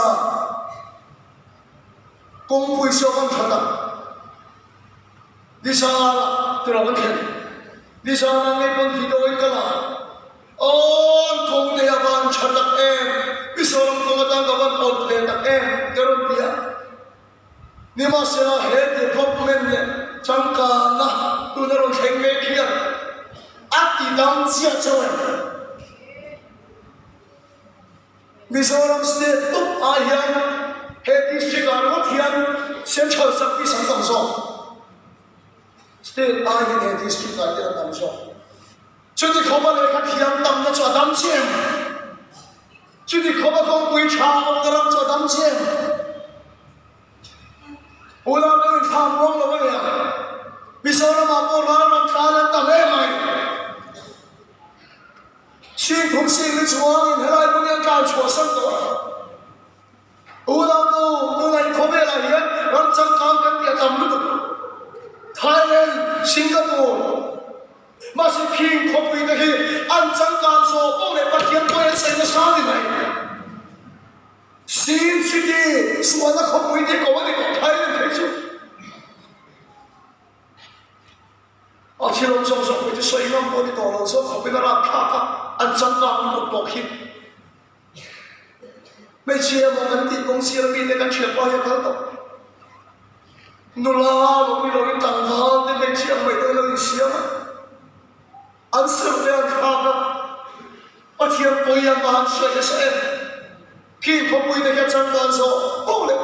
Kawngpui saw kan ṭha tak. Disa, tira kan thlen. Disa na ngei pawh video in ka la. Aw, kawng te a van ṭha tak em. Mizoram kawng atang ka van awt ve tak em. Ka rawn ti a. Ni mahse, a he development le changkanna tuna rawn thleng mek hian a ti dam chiah chauh em. Mizoram state tuk a hian he district a ringawt hian central service an tam zawk. State a hian he district a hian an tam zawk. Chuti khawpa lekha thiam tamna chu a dam chiah em. Chuti khawpa kawngpui ṭha awmna ram chu a dam chiah em. Ula deuhin thla muang lo a nia. Mizoramah pawh ral ram tlan an tam em mai. Sing thum sing li chuangin helai hmun hian tlan chhuahsan tawh a. Ula deu, tunah khawvelah hian ram changkang kan ti a tam lutuk. Thailand, Singapore. Mahse, Khin khawpui te hi an changkang zawk pawh leh Pathian pawh an sawi nasa ni mai. Sin City, sualna khawpui te ko a ni tawh thai lem thei chu. A thil awm zawk zawk pui chu sawi ngam pawh ni tawh lo, zawk khawpui na rak thlak a, an changkang lutuk tawk hi. Hmeichhia emaw kan tih kawng sir mite kan ṭhianpa hi a kal tawh. Nula lo ni loin tlangval te hmeichhia ang mai te lo insiam a. An sir te an thlak a. Pathian pawh hian an sawi nasa em. Khi khawpui te hi a changkang zawk pawh leh.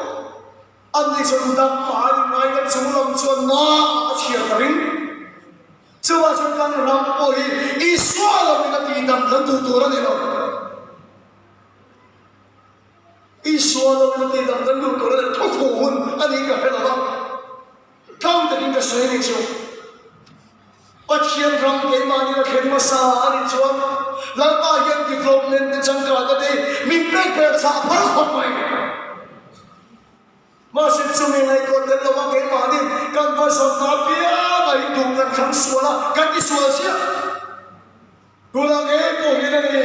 Anni chuan dam hma a ni ngai kan chung lam chuan na a chhiar ta ring. Chuvang chuan kan ram pawh hi Isua lovin a tihdam kan duh tur a ni lo. Isua lovin a tihdam kan duh tur a ni lo. Thuthung hun a ni ka hre lo a. Tlang takin ka sawi a ni chu. Pathian ram keimahni a thlen hmasa a ni chuan Lalpa hian development te changkang te min pek pel chhah phal khawp mai. Mahse, chumi ngaihtuah tel lova keimahni kan va zawtna piang a, in duh kan thlang sual a, kan ti sual sia. Tunah ngei pawh hi a ni,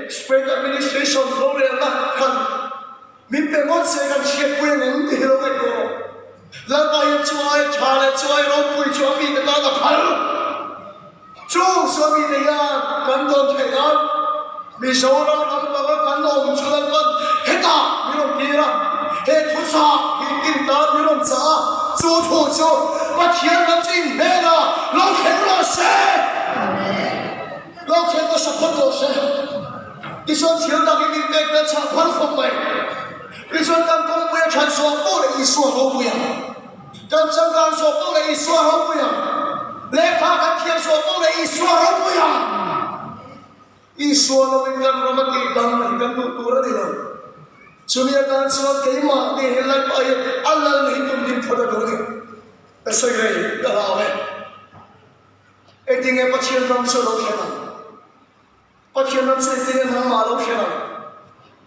state administration rorelna khan min pe ngawt se kan hriatpui ang em ti hi lo ngaihtuah rawh. Lalpa hian chu ai ṭha leh chu ai ropui chu a mite tan a phal. Chu chu a mite hian kan dawn theih nan, Mizoram lampanga kan awm chu Lalpan hetah mi rawn tir a, he thuchah hi in tan mi rawn chah a, chu thu chu Pathian ram chu in hmel a lo thlen rawh se. Lo thlen nasa phawt rawh se. Tichuan thil dang hi min pek tel chhah phal khawp mai. Tichuan kan kawngpui a ṭhat zawk pawh leh Isua ropui ang. Kan changkang zawk pawh leh Isua ropui ang. Lehkha kan thiam zawk pawh leh Isua ropui ang. Isua lovin kan ram a tihdam hi kan duh tur a ni lo. Chumi atan chuan keimahni hi Lalpa hian a lalna hi tum din phawt a duh a ni. Ka sawi rei ka hlau e. Engtinge Pathian ram chu lo thlen ang? Pathian ram chu engtinge nangmah lo thlen ang?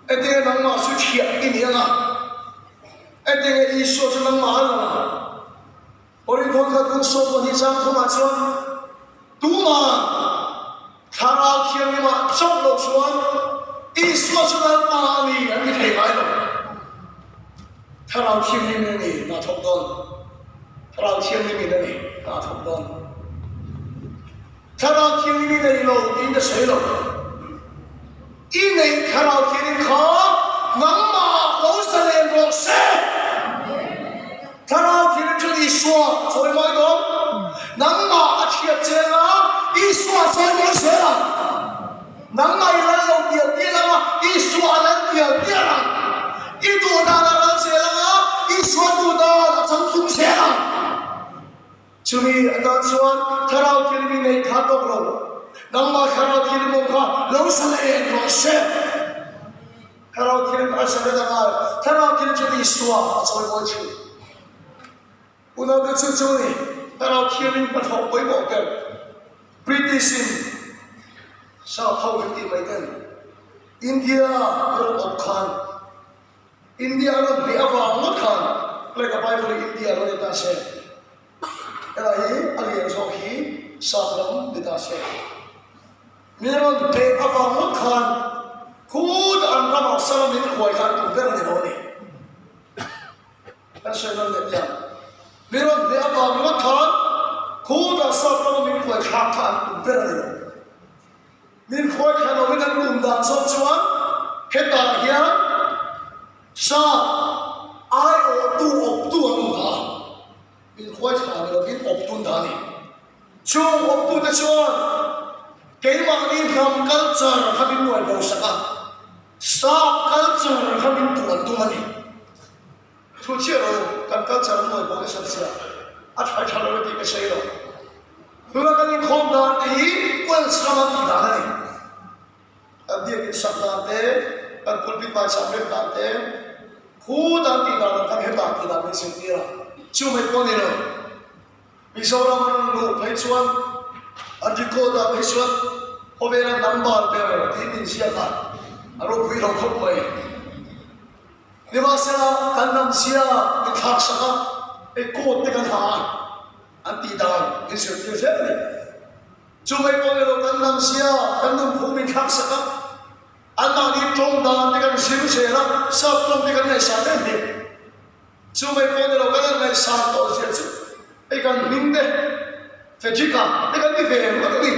Engtinge nangmah chu thiah i ni ang a? Engtinge Isua chu nangmah a lang ang? Korinth khat bung sawm pahnih chang thumah chuan, tuman Thlarau Thianghlim chauh lo chuan Isua chu Lalpa a ni an ti thei ngai lo. Thlarau Thianghlim a ni, hna thawk dawn. Thlarau Thianghlim a ni, hna thawk dawn. Thlarau Thianghlim i nei lo, tiin ka sawi lo. I neih Thlarau Thianghlim kha nangmah lo zalen rawh se. Thlarau Thianghlim chuan Isua chawimawi dawn. Nangmah a thiat che a, Isua chawimawi se la. Nangmah i lal lo tial tial ang a, Isua a lal tial tial ang. I duh dan a lal zel ang a, Isua duh dan a changtlung zel ang. Chumi atan chuan Thlarau Thianghlim i neih kha tawk lo. Nangmah Thlarau Thianghlim awm kha lo zalen rawh se. Thlarau Thianghlim a zalen ang a. Thlarau Thianghlim chu Isua a chawimawi chu. Unau te, chu chu ni, Thlarau Thienghlimin hnathawk poimaw ber. British-in sap ho an ti mai ten, India a rawn awp khan, India rawn hne avang ngawt khan, like a Bible India rawn ni ta se. Ela hi a lian zawk hi sap lam ni ta se. Mi rawn hne avang ngawt khan, khuta an rama sala min khuai khan tum ber a ni lo ni. Kan sawi nawn leh nia. Mi rawn hne avang ngawt khan, khuta sap lama min khuai thlak kha an tum ber a ni lo. Min khuai thla lovin an tum dan zawk chuan, hetah hian sap aiawhtu awptu an awm ta a. Min khuai thla ni lovin awptu an ta a ni. Chung awptute chuan, keimahni hnam culture kha min nuai bo sak a, sap culture kha min tuan tum a ni. Thu chiah lo, kan culture an nuai bo ka san sia. A ṭha ṭha lo tih ka sawi lo. Tuna kan inkhawm dan te hi Welsh ram an tih dan a ni. Kan biak insak dan te, kan pulpit maicham rep dan te, khuta an tih dan kan he ta tih dan min sin tir a. Chu mai pawh ni lo. Mizoram an rawn luh phei chuan, an record a phei chuan, khawvela number ber tiin inziak a, a ropui lo khawp mai. Nimahsela, kan hnam zia min thlak sak a, ei court te kan ha a, an tih dan min sawi tir zel a ni. Chu mai pawh ni lo, kan hnam zia, kan nunphung min thlak sak a, anmahni ṭawng dan te kan zir zel a, sap ṭawng te kan ngaihsan em ni. Chu mai pawh ni lo, kan han ngaihsan tawh zel chu, ei kan hming te, Fedrika te kan ti ve ringawt a ni.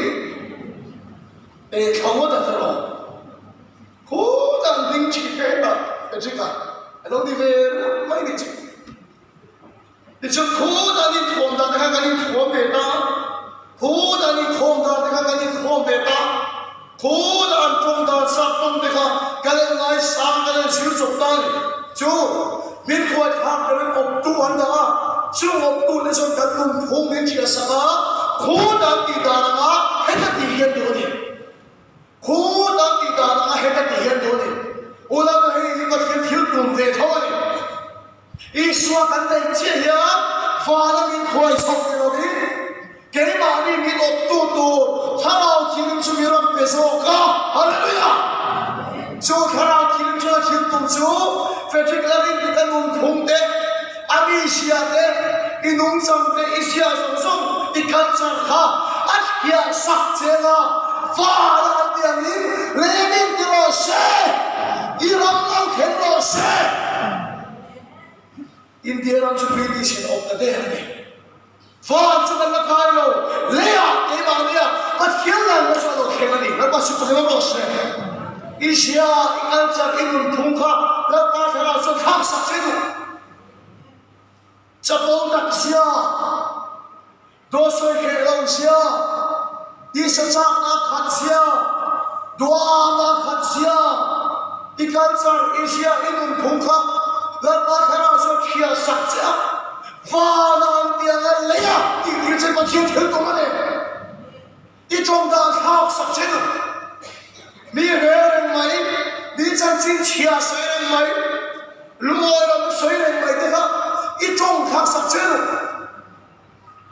Ei, thlawh ngawt a ta lo. Khuta an ding chik ka heta, Fedrika, a lo ni ve ringawt mai ni chu. Tichuan, khuta an inkhawm dan te kha kan inkhawm ve ta. Khuta an inkhawm dan te kha kan inkhawm ve ta. Khuta an ṭawng dan, sap ṭawng te kha kan ngaihsan, kan zir chawp ta a ni. Chu, min khuai thlak te rin awptu an dah a. Chu awptute chuan kan nunphung min ṭhiah sak a. Khuta an tih dan anga, heta tih hian duh a ni. Khuta an tih dan anga heta tih hian duh a ni. Unauhai, hei hi Pathian thil tum ve tho a ni. Isua kan nei chiah hian vana min khuai chhawk ni lovin, keimahni min awptu tur Thlarau Thienghlim chu mi rawn pe zawk a. Hallelujah! Chu Thlarau Thienghlim chu a thil tum chu, Frederick Larin te, ka nunphung te, a mi zia te, i nungchang te, i zia zawng zawng, i culture kha a hliah sak che a. Vana an tih angin, lemin ti raw se, i ram lo thlen raw se. India ram chu British-in awp ta daih a ni. Van chu kan la kai lo. Leia, keimahnia Pathian lalna chu a lo thleng a ni. Lalpa chu Pathian awm raw se. I zia, i culture, i nunphung kha Lalpa Thlarau chu thlak sak che duh. Chapo tak zia, daw sawi kheh lo zia, tisa chakna khat zia, duatna khat zia, i culture, i zia, i nunphung kha Lalpa Thlarau chu a hliah sak che a. Vana an tih ang a, leia tih tir che Pathian thil tum a ni. I ṭawng dan thlak sak che duh. Mi hre reng mai, mi chanchin chhia sawi reng mai, lungawi lam sawi reng mai te kha i ṭawng thlak sak che duh.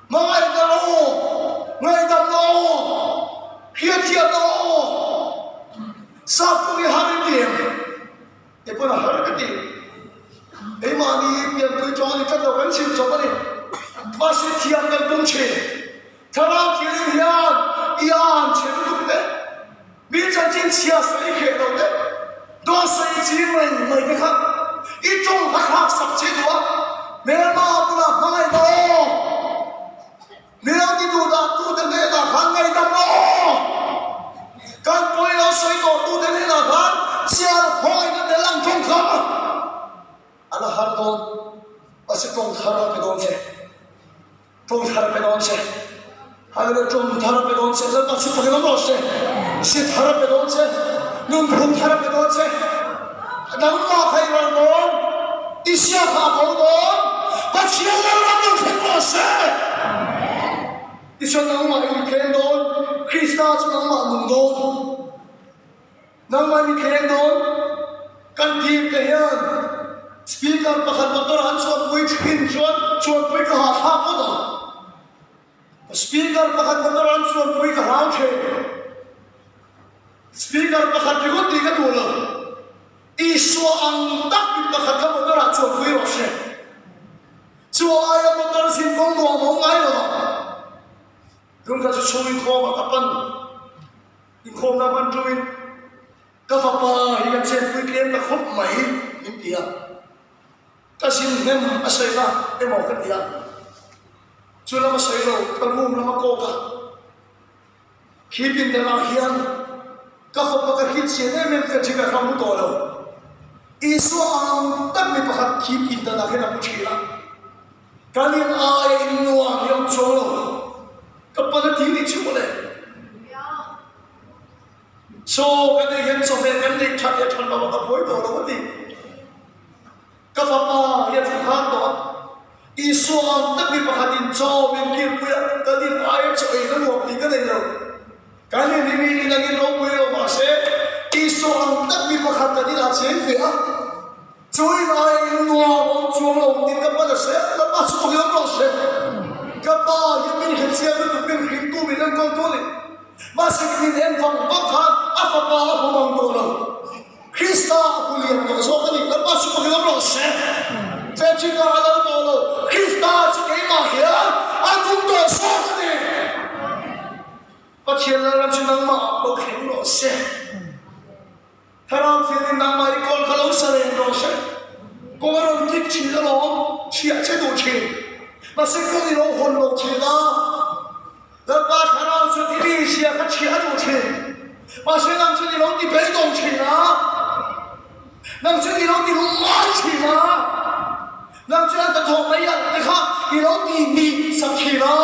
Hmangaihna aw, ngaihdamna aw, hriatthiamna aw, sap ṭawng i har i ti em? Ei pawn a har ka ti. Eimahni pianpui ṭawng a ni tlat lo kan chhim chawp a ni. Mahse, thiam kan tum ṭhin. Thlarau Thienghlim hian i an chhe lutuk te. Mi chanchin chhia sawi kheh lo te, daw sawi ching reng mai te kha i ṭawng kha thlak sak che duh a. Hmelma bula hmangaihna aw, mi lo ti duhdahtute hnenah khan ngaihdamna aw, kan pawi lo sawi tawhtute hnenah khan chial khawngaihnate lang ṭawng kha. A la har dawn, a si ṭawng thar a pe dawn che. Ṭawng thar pe dawn che. Hallelujah, ṭawng thar pe dawn che. Lalpa chu Pathian awm raw se. Zia thar pe dawn che. Nunphung thar pe dawn che. Nangmah kha i ral dawn. I zia kha a bo dawn. Pathian lalna lo thleng raw se. Tichuan nangmah i mi thleng dawn. Krista chu nangmah nung dawn. Nangmah i mi thleng dawn. Kan team te hian speaker Speaker pakhat motor an chuonpui ṭhin chuan chuonpui ka ha thlak phawt ang. Speaker pakhat motor an chuonpui ka hlau ṭhin. Speaker pakhat ringawt ni ka duh lo. Isua ang tak mi pakhat ka motor-ah chuonpui rawh se. Chu aia motor zin kawng nuam a ngai lo. Tum kha chu chhung inkhawma ka pan. Inkhawmna hman ṭuin ka fapa hi kan chenpui tlem ta khawp mai, in ti a. Ka zin hnem a sawi na emaw ka ti a. Chu lam a sawi lo, ka room lam a kawk a. Khi pindanah hian ka fapa ka hriat chian em em, fecik a ka hmu tawh lo. Isua ang tak mi pakhat khi pindanah hian a hmu ṭhin a. Kan in aia in nuam hi awm chuang lo. Ka pan a ti ni chu le. Saw kan nei hian saw ve kan nei ṭhat leh ṭhat lo ka buai tawh lo a ti. Ka fapa hi a ṭhu khan tawh a. Isua ang tak mi pakhatin chaw min kir pui a, kan in aia chaw ei ka nuam tih ka nei lo. Kan in hi mi in angin ropui lo mahse, Isua ang tak mi pakhat kan inah a cheng ve a. Chu in aia in nuam awm chuang lo tiin ka pa na se, ka pa chu pawh hi awm rawh se. Ka pa hi min hriat chiang lutuk, min hringtu, min enkawl tu ni. Mahse, min en vang vang khan a fapa a hmu mang tawh lo. Krista a hmu lian tawh zawk a ni, Lalpa chu pawh hi awm rawh se. Fecik a lal tawh lo. Krista chu keimah hian a tum tawh zawk a ni. Pathian lalram chu nangmah lo thleng rawh se. Thlarau Thianghlimin nangmah i kawl kha lo salen rawh se. Kawng a rawn tlik ṭhin alawm, chhiah che duh ṭhin. Mahse, kawng i lo hawn lo ṭhin a. Lalpa Thlarau chu i mi zia kha chhiah a duh ṭhin. Mahse, nang chu i lo ti beidawng ṭhin a. Nang chu i lo ti lungngai ṭhin a. Nang chu a ta thawk mai ang te kha i lo ti ni sak ṭhin a.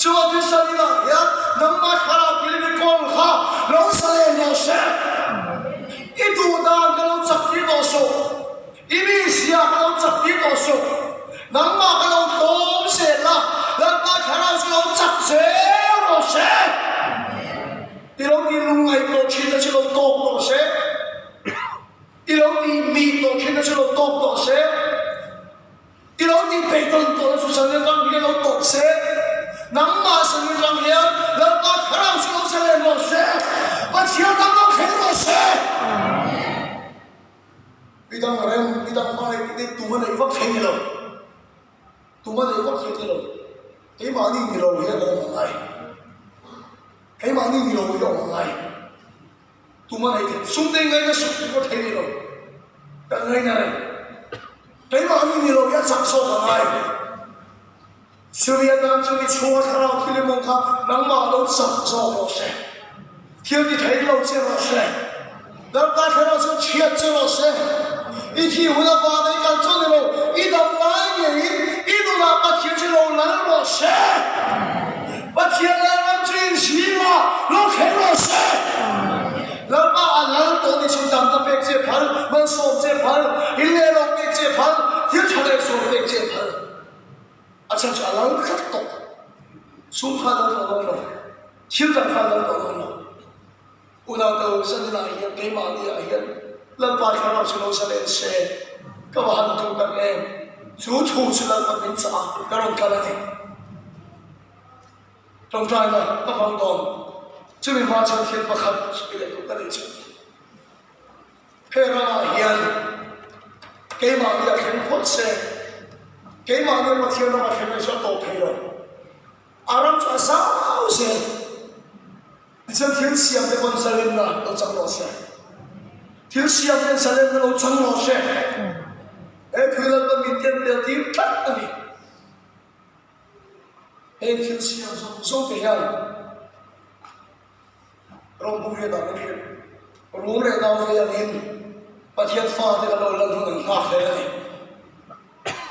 Chu a ti sa ni la hian nangmah Thlarau Thianghlimin i kawl kha lo salen rawh se. I duh dan ka lo chak tir tawh suh. I mi zia ka lo chak tir tawh suh. Nangmah ka lo tlawm zel la, Lalpa Thlarau chu lo chak zel rawh se. I lo ti lungngai tawh ṭhinna chu lo tawk tawh se. I lo ti mi tawh ṭhinna chu lo tawk tawh se. I lo ti pei tawn tawh chu san le tang hi lo tawk se. Nangmah san le tang hian Lalpa Thlarau chu lo salen rawh se. Pathian dam lo thleng rawh se. Midang rem, midang hmai, midang tum a nei vak thei ni lo. Tum a nei vak thei ni lo. Keimahni ni lo hi a awm a ngai. Keimahni ni lo hi a awm a ngai. Tum a nei thei. Sum nei ngaina suk tih pawh thei ni lo. Kan ngaina reng. Keimahni ni lo hi a chak zawk a ngai. Chumi atan chu i chhunga Thlarau Thianghlim kha nangmah lo chak zawk rawh se. Thil ti thei lo che rawh se. Lalpa Thlarau chu chhiat che rawh se. I thi huna vana i kal chu ni lo. I dam lai ngeiin i nunah Pathian chu lo lal rawh se. Pathian lalram chu in zinga lo thleng rawh se. Lalpa a lal tawh ni chu damna pek che phal, malsawm che phal, in le lo pek che phal, thil ṭha leh sawm pek che phal. A chhan chu a lal tlat tawh. Sum kha lal tawh lo lo. Thil dang kha lal tawh lo lo. Unau te, zanina hian keimahni ah hian Lalpa Thlarau chu lo salen se. Ka va han tum tak em. Chu thu chu Lalpa min chah a ka rawn kal a ni. Ṭawngṭaina ka hmang dawn. Chumi hma chuan thil pakhat suk leh duh ka nih chu. He ramah hian keimahni a thleng phawt se, keimahni Pathian ram a thleng mai chu a tawp thei lo. A ram chu a zau zel. Tichuan thil siam te pawn zalenna lo chang rawh se. Thil siam te zalenna lo chang rawh se. He thu hi Lalpa min ken tel tir tlat a ni. Heng thil siam zawng zawng te hian rawng buk hriat ah min hrilh. Ruom leh nau vei angin Pathian fate kan lo lal hun an nghak hle a ni.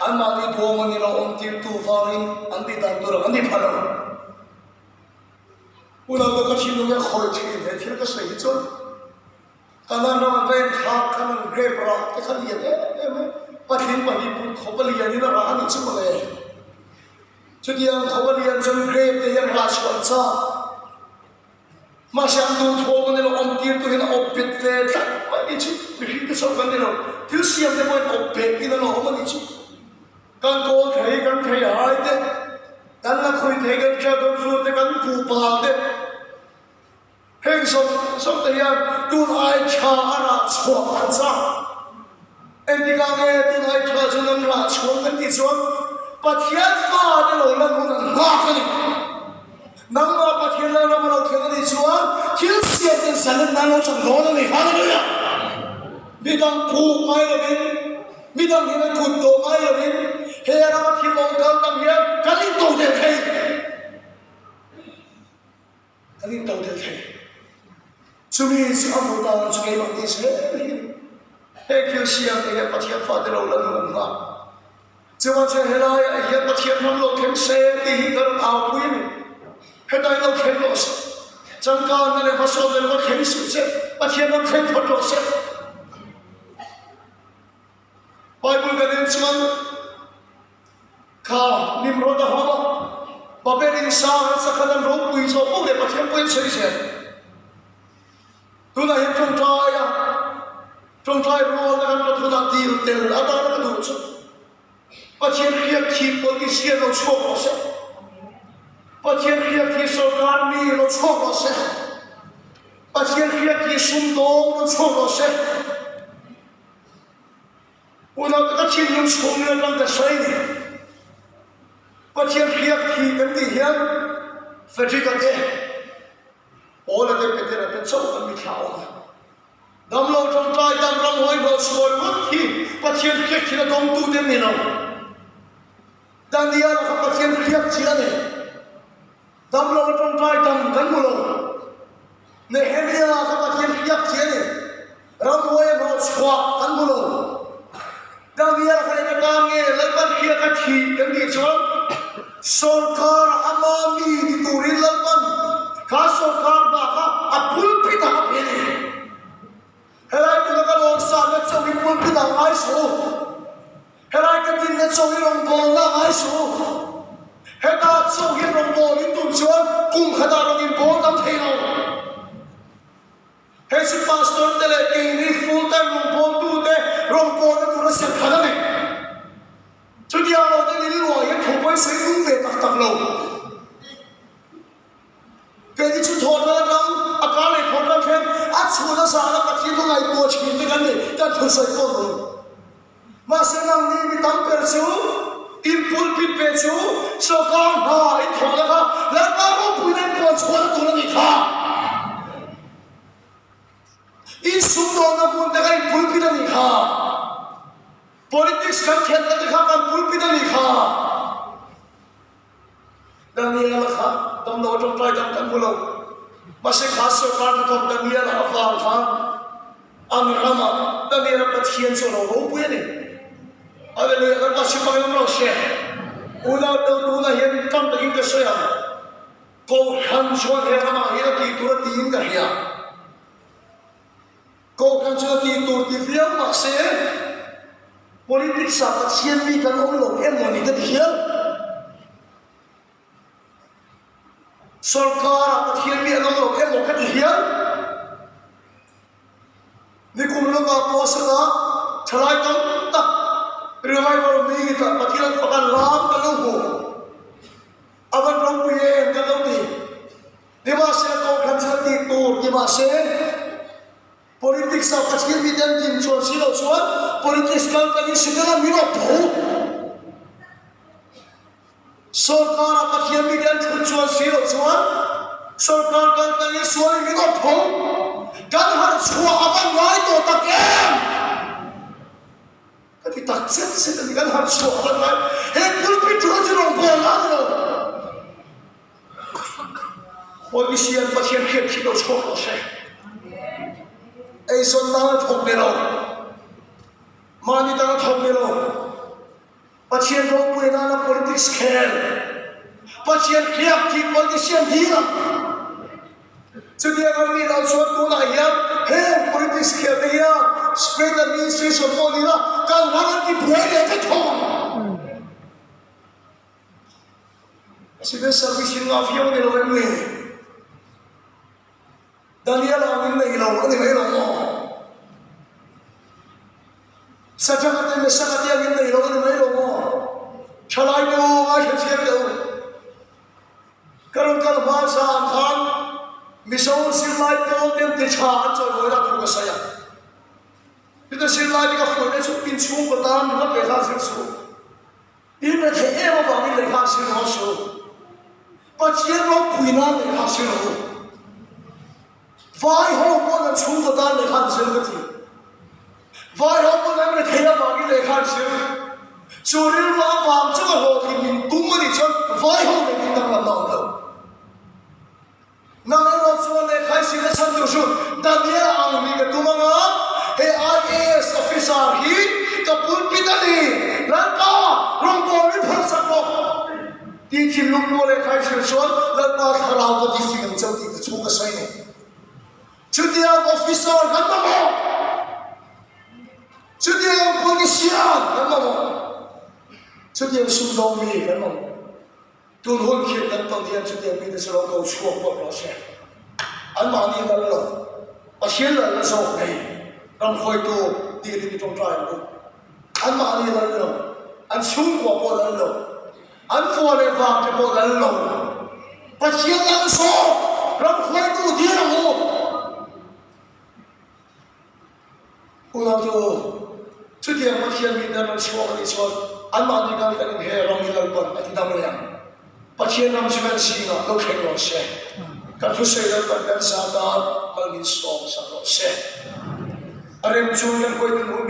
Anmahni bawm a ni lo awmtirtu vangin an tih dan tur ang an ni phal lo. Unau te, ka thinlung a khawih ṭhin, he thil ka sawi hi chuan Kanan ram an rawn thlak khan an grape rah te kha lian em em e. Patling pahnih put khawpa lianin a rah a ni chu mawle. Chutiang khawpa lian chuan grape te hi an rah chhuah chak. Mahse, an duhthuam a ni lo, awmtirtu hian a awp bet ve tlat mai I chu, mihring te chauh kan ni lo. Thil siam te pawh inawp pek in a lo awm a ni chu. Kan kawl thei, kan theihai te, kan la khui thei, kan dragon fruit te, kan kupa te. Heng zawng zawng te hian tunlai ṭha a rah chhuak an chang. Engtikah nge tunlai ṭha chu an rah chhuak kan tih chuan, Pathian fate lo lan hun an nghak a ni. Nangmah Pathian lam a lo thleng a nih chuan, thil siam ten zalenna lo chang dawn a ni. Hallelujah! Midang puk ngai lovin, midang hnena kut tawh ngai lovin, he rama thil awm kal dang hian kan intotel thei. Kan intotel thei. Chumi chu a hmu tan chu keimahni se hi. He thil siam te hian Pathian fate lo lan hun an nghak. Chuan chu helaiah hian Pathian hnam lo thleng se tih hi kan rawn au pui a ni. Hetah lo thleng rawh se. Changkanna leh hmasawnna lo thleng suh se. Pathian hnam thleng phawt rawh se. Bible kan en chuan kha Nimrod a hawm a, Babel in sang an sakhan an ropui zawk bawk leh Pathian pawh an sawi zel. Tunah hian ṭawngṭaia, ṭawngṭai rualna kan ṭawt hunah dil tel a tana ka duh chu, Pathian hriak thi politician lo chhuak rawh se. Pathian hriak thi sorkar mi lo chhuak rawh se. Pathian hriak thi sumdawng lo chhuak rawh se. Unau te, ka thinlung chhung lam ka sawi ni. Pathian hriak thi kan tih hian Frederick-a te, Paula te, Petera te chauh kan mi thla awm a. Damlo ṭawngṭai dam, ramhuai hnawt chhuah vat hi Pathian hriak thina dawngtu te ni lo. Daniel kha Pathian hriak chi a ni. Damlo ṭawngṭai dam kan hmu lo. Nehemia kha Pathian hriak chi a ni. Ramhuai hnawt chhuah kan hmu lo. Daniel kha en atan nge Lalpan hriak a thi kan tih chuan, sorkar ama mi ni turin Lalpan kha sorkar hma kha a pulpit-ah a phe a ni. Helai tuna ka lawm sanna chauh hi pulpit-ah ngai suh. Helai ka dinna chauh hi rawngbawlna ngai suh. Heta chauh hi rawngbawl in tum chuan kum khatah rawng inbawl tam thei lo. Hei chu pastor te leh keini full time rawngbawltu te rawngbawlna tura serkhat a ni. Chutiang lo te min luah hian thu pawisa in um ve tak tak lo. Keini chu thawhna aṭang, a kar leh thawhna ṭhen, a chhuna zana Pathian thu ngaihtuah ṭhin te kan ni, kan thusawi pawh ni. Mahse, nangni mi tam ber chu in pulpit ve chu sorkar hna in thawhna kha Lalpa ropuina in puan chhuahna tur a ni kha. In sumdawnna hmun te kha in pulpit a ni kha. Politics kan khelhna te kha kan pulpit a ni kha. Daniela kha damlo ṭawngṭai dam kan hmu lo. Mahse, kha sorkar hnathawk Daniela avang kha an rama Daniela Pathian chu a lo ropui a ni. Hallelujah, kan Pathian hmang lam rawh se. Unau te, tuna hian tam takin ka sawi ang. Kohhran chuan he rama hian a tih tur a tiin ka hria. Kohhran chu a tih tur ti viau, mahse, politics-a Pathian mi kan awm lo em maw ni ka ti hial. Sorkar-a Pathian mi an awm lo em maw ka ti hial. Nikum lawka post-a thalai tam tak revival mi ta Pathian faka lam kan lo hmu. A van ropui em kan lo ti. Nimahse, kohhran chu a tih tur, nimahse, politics-a Pathian mi ten din chuan si lo chuan, politics kal tangin si kal a mi rawt tho. Sorkar-a Pathian mi ten thut chuan si lo chuan, sorkar kal tangin sual mi rawt tho. Kan harh chhuah a van ngai tawh tak em? Ka ti tak chet chet a ni, kan harh chhuah a van ngai. He pulpit chu ka ti rawng bawl a ni lo. Politician Pathian hriak khi lo chhuak lo se. Ei sawnna a thawk ni lo. Mahni tan a thawk ni lo. Pathian ropui nana politics khel. Pathian hriak khi politician ding a. Chutiang a ni lo chuan tunah hian he politics khel te hian spirit administration pawh ni la kan rang an ti buai leh te thawm. Civil service in nga fiau ni lo em ni? Daniel angin nei lo a ni mai lo maw? Sadraka te, Mesaka te angin nei lo ni mai lo maw? Thalai tu ngai kha chiang deu. Ka rawn kal hma zan khan Mizo zirlai pawl ten ti ṭha an chawi lo a thu ka sawi a. Chuta zirlai te ka fuihna chu inchhungkaw tan ringawt lekha zir chu. In rethei em avangin lekha zir rawh chu. Pathian ropuina lekha zir rawh. Vai ho pawh an chhungkaw tan lekha zir ka ti. Vai ho pawh an rethei avangin lekha zir. Chu rilruah vang chu ka hlawtling min tum a ni chuan vai ho le min dang lam nau lo. Nang erawh chuan lekha i sir a chhan tur chu Daniel ang mi ka tum anga, he I A S officer hi ka pulpit a ni, Lalpa, rawngbawl min phawt sak rawh. Ti thinlung pawh lekha i sir chuan Lalpa thlarau ka ti fing ang chau ti ka chhung ka sawi ni. Chutiang officer kan mamawh. Chutiang politician kan mamawh. Chutiang sumdawng mi kan mamawh. Tun hun khit kan ton hian chutiang mite chu lo ko chhuak bawk rawh se. Anmahni lal lo. Pathian lal la zawk nei. Ram khawitu dil in i ṭawngṭai ang u. Anmahni lal lo. An chhungkua pawh lal lo. An fua leh vang te pawh lal lo. Pathian lal zawk. Ram khawitu dil ang u. Unau tu, chutiang Pathian mite an chhuak a nih chuan, anmahni kal kal in he ram hi Lalpan a ti dam leh ang. Pathian ram chu kan zinga lo thleng rawh se. Kan thusawi Lalpan kan za tan, Lal min sawm sak rawh se. A rem chu kan khawitu nu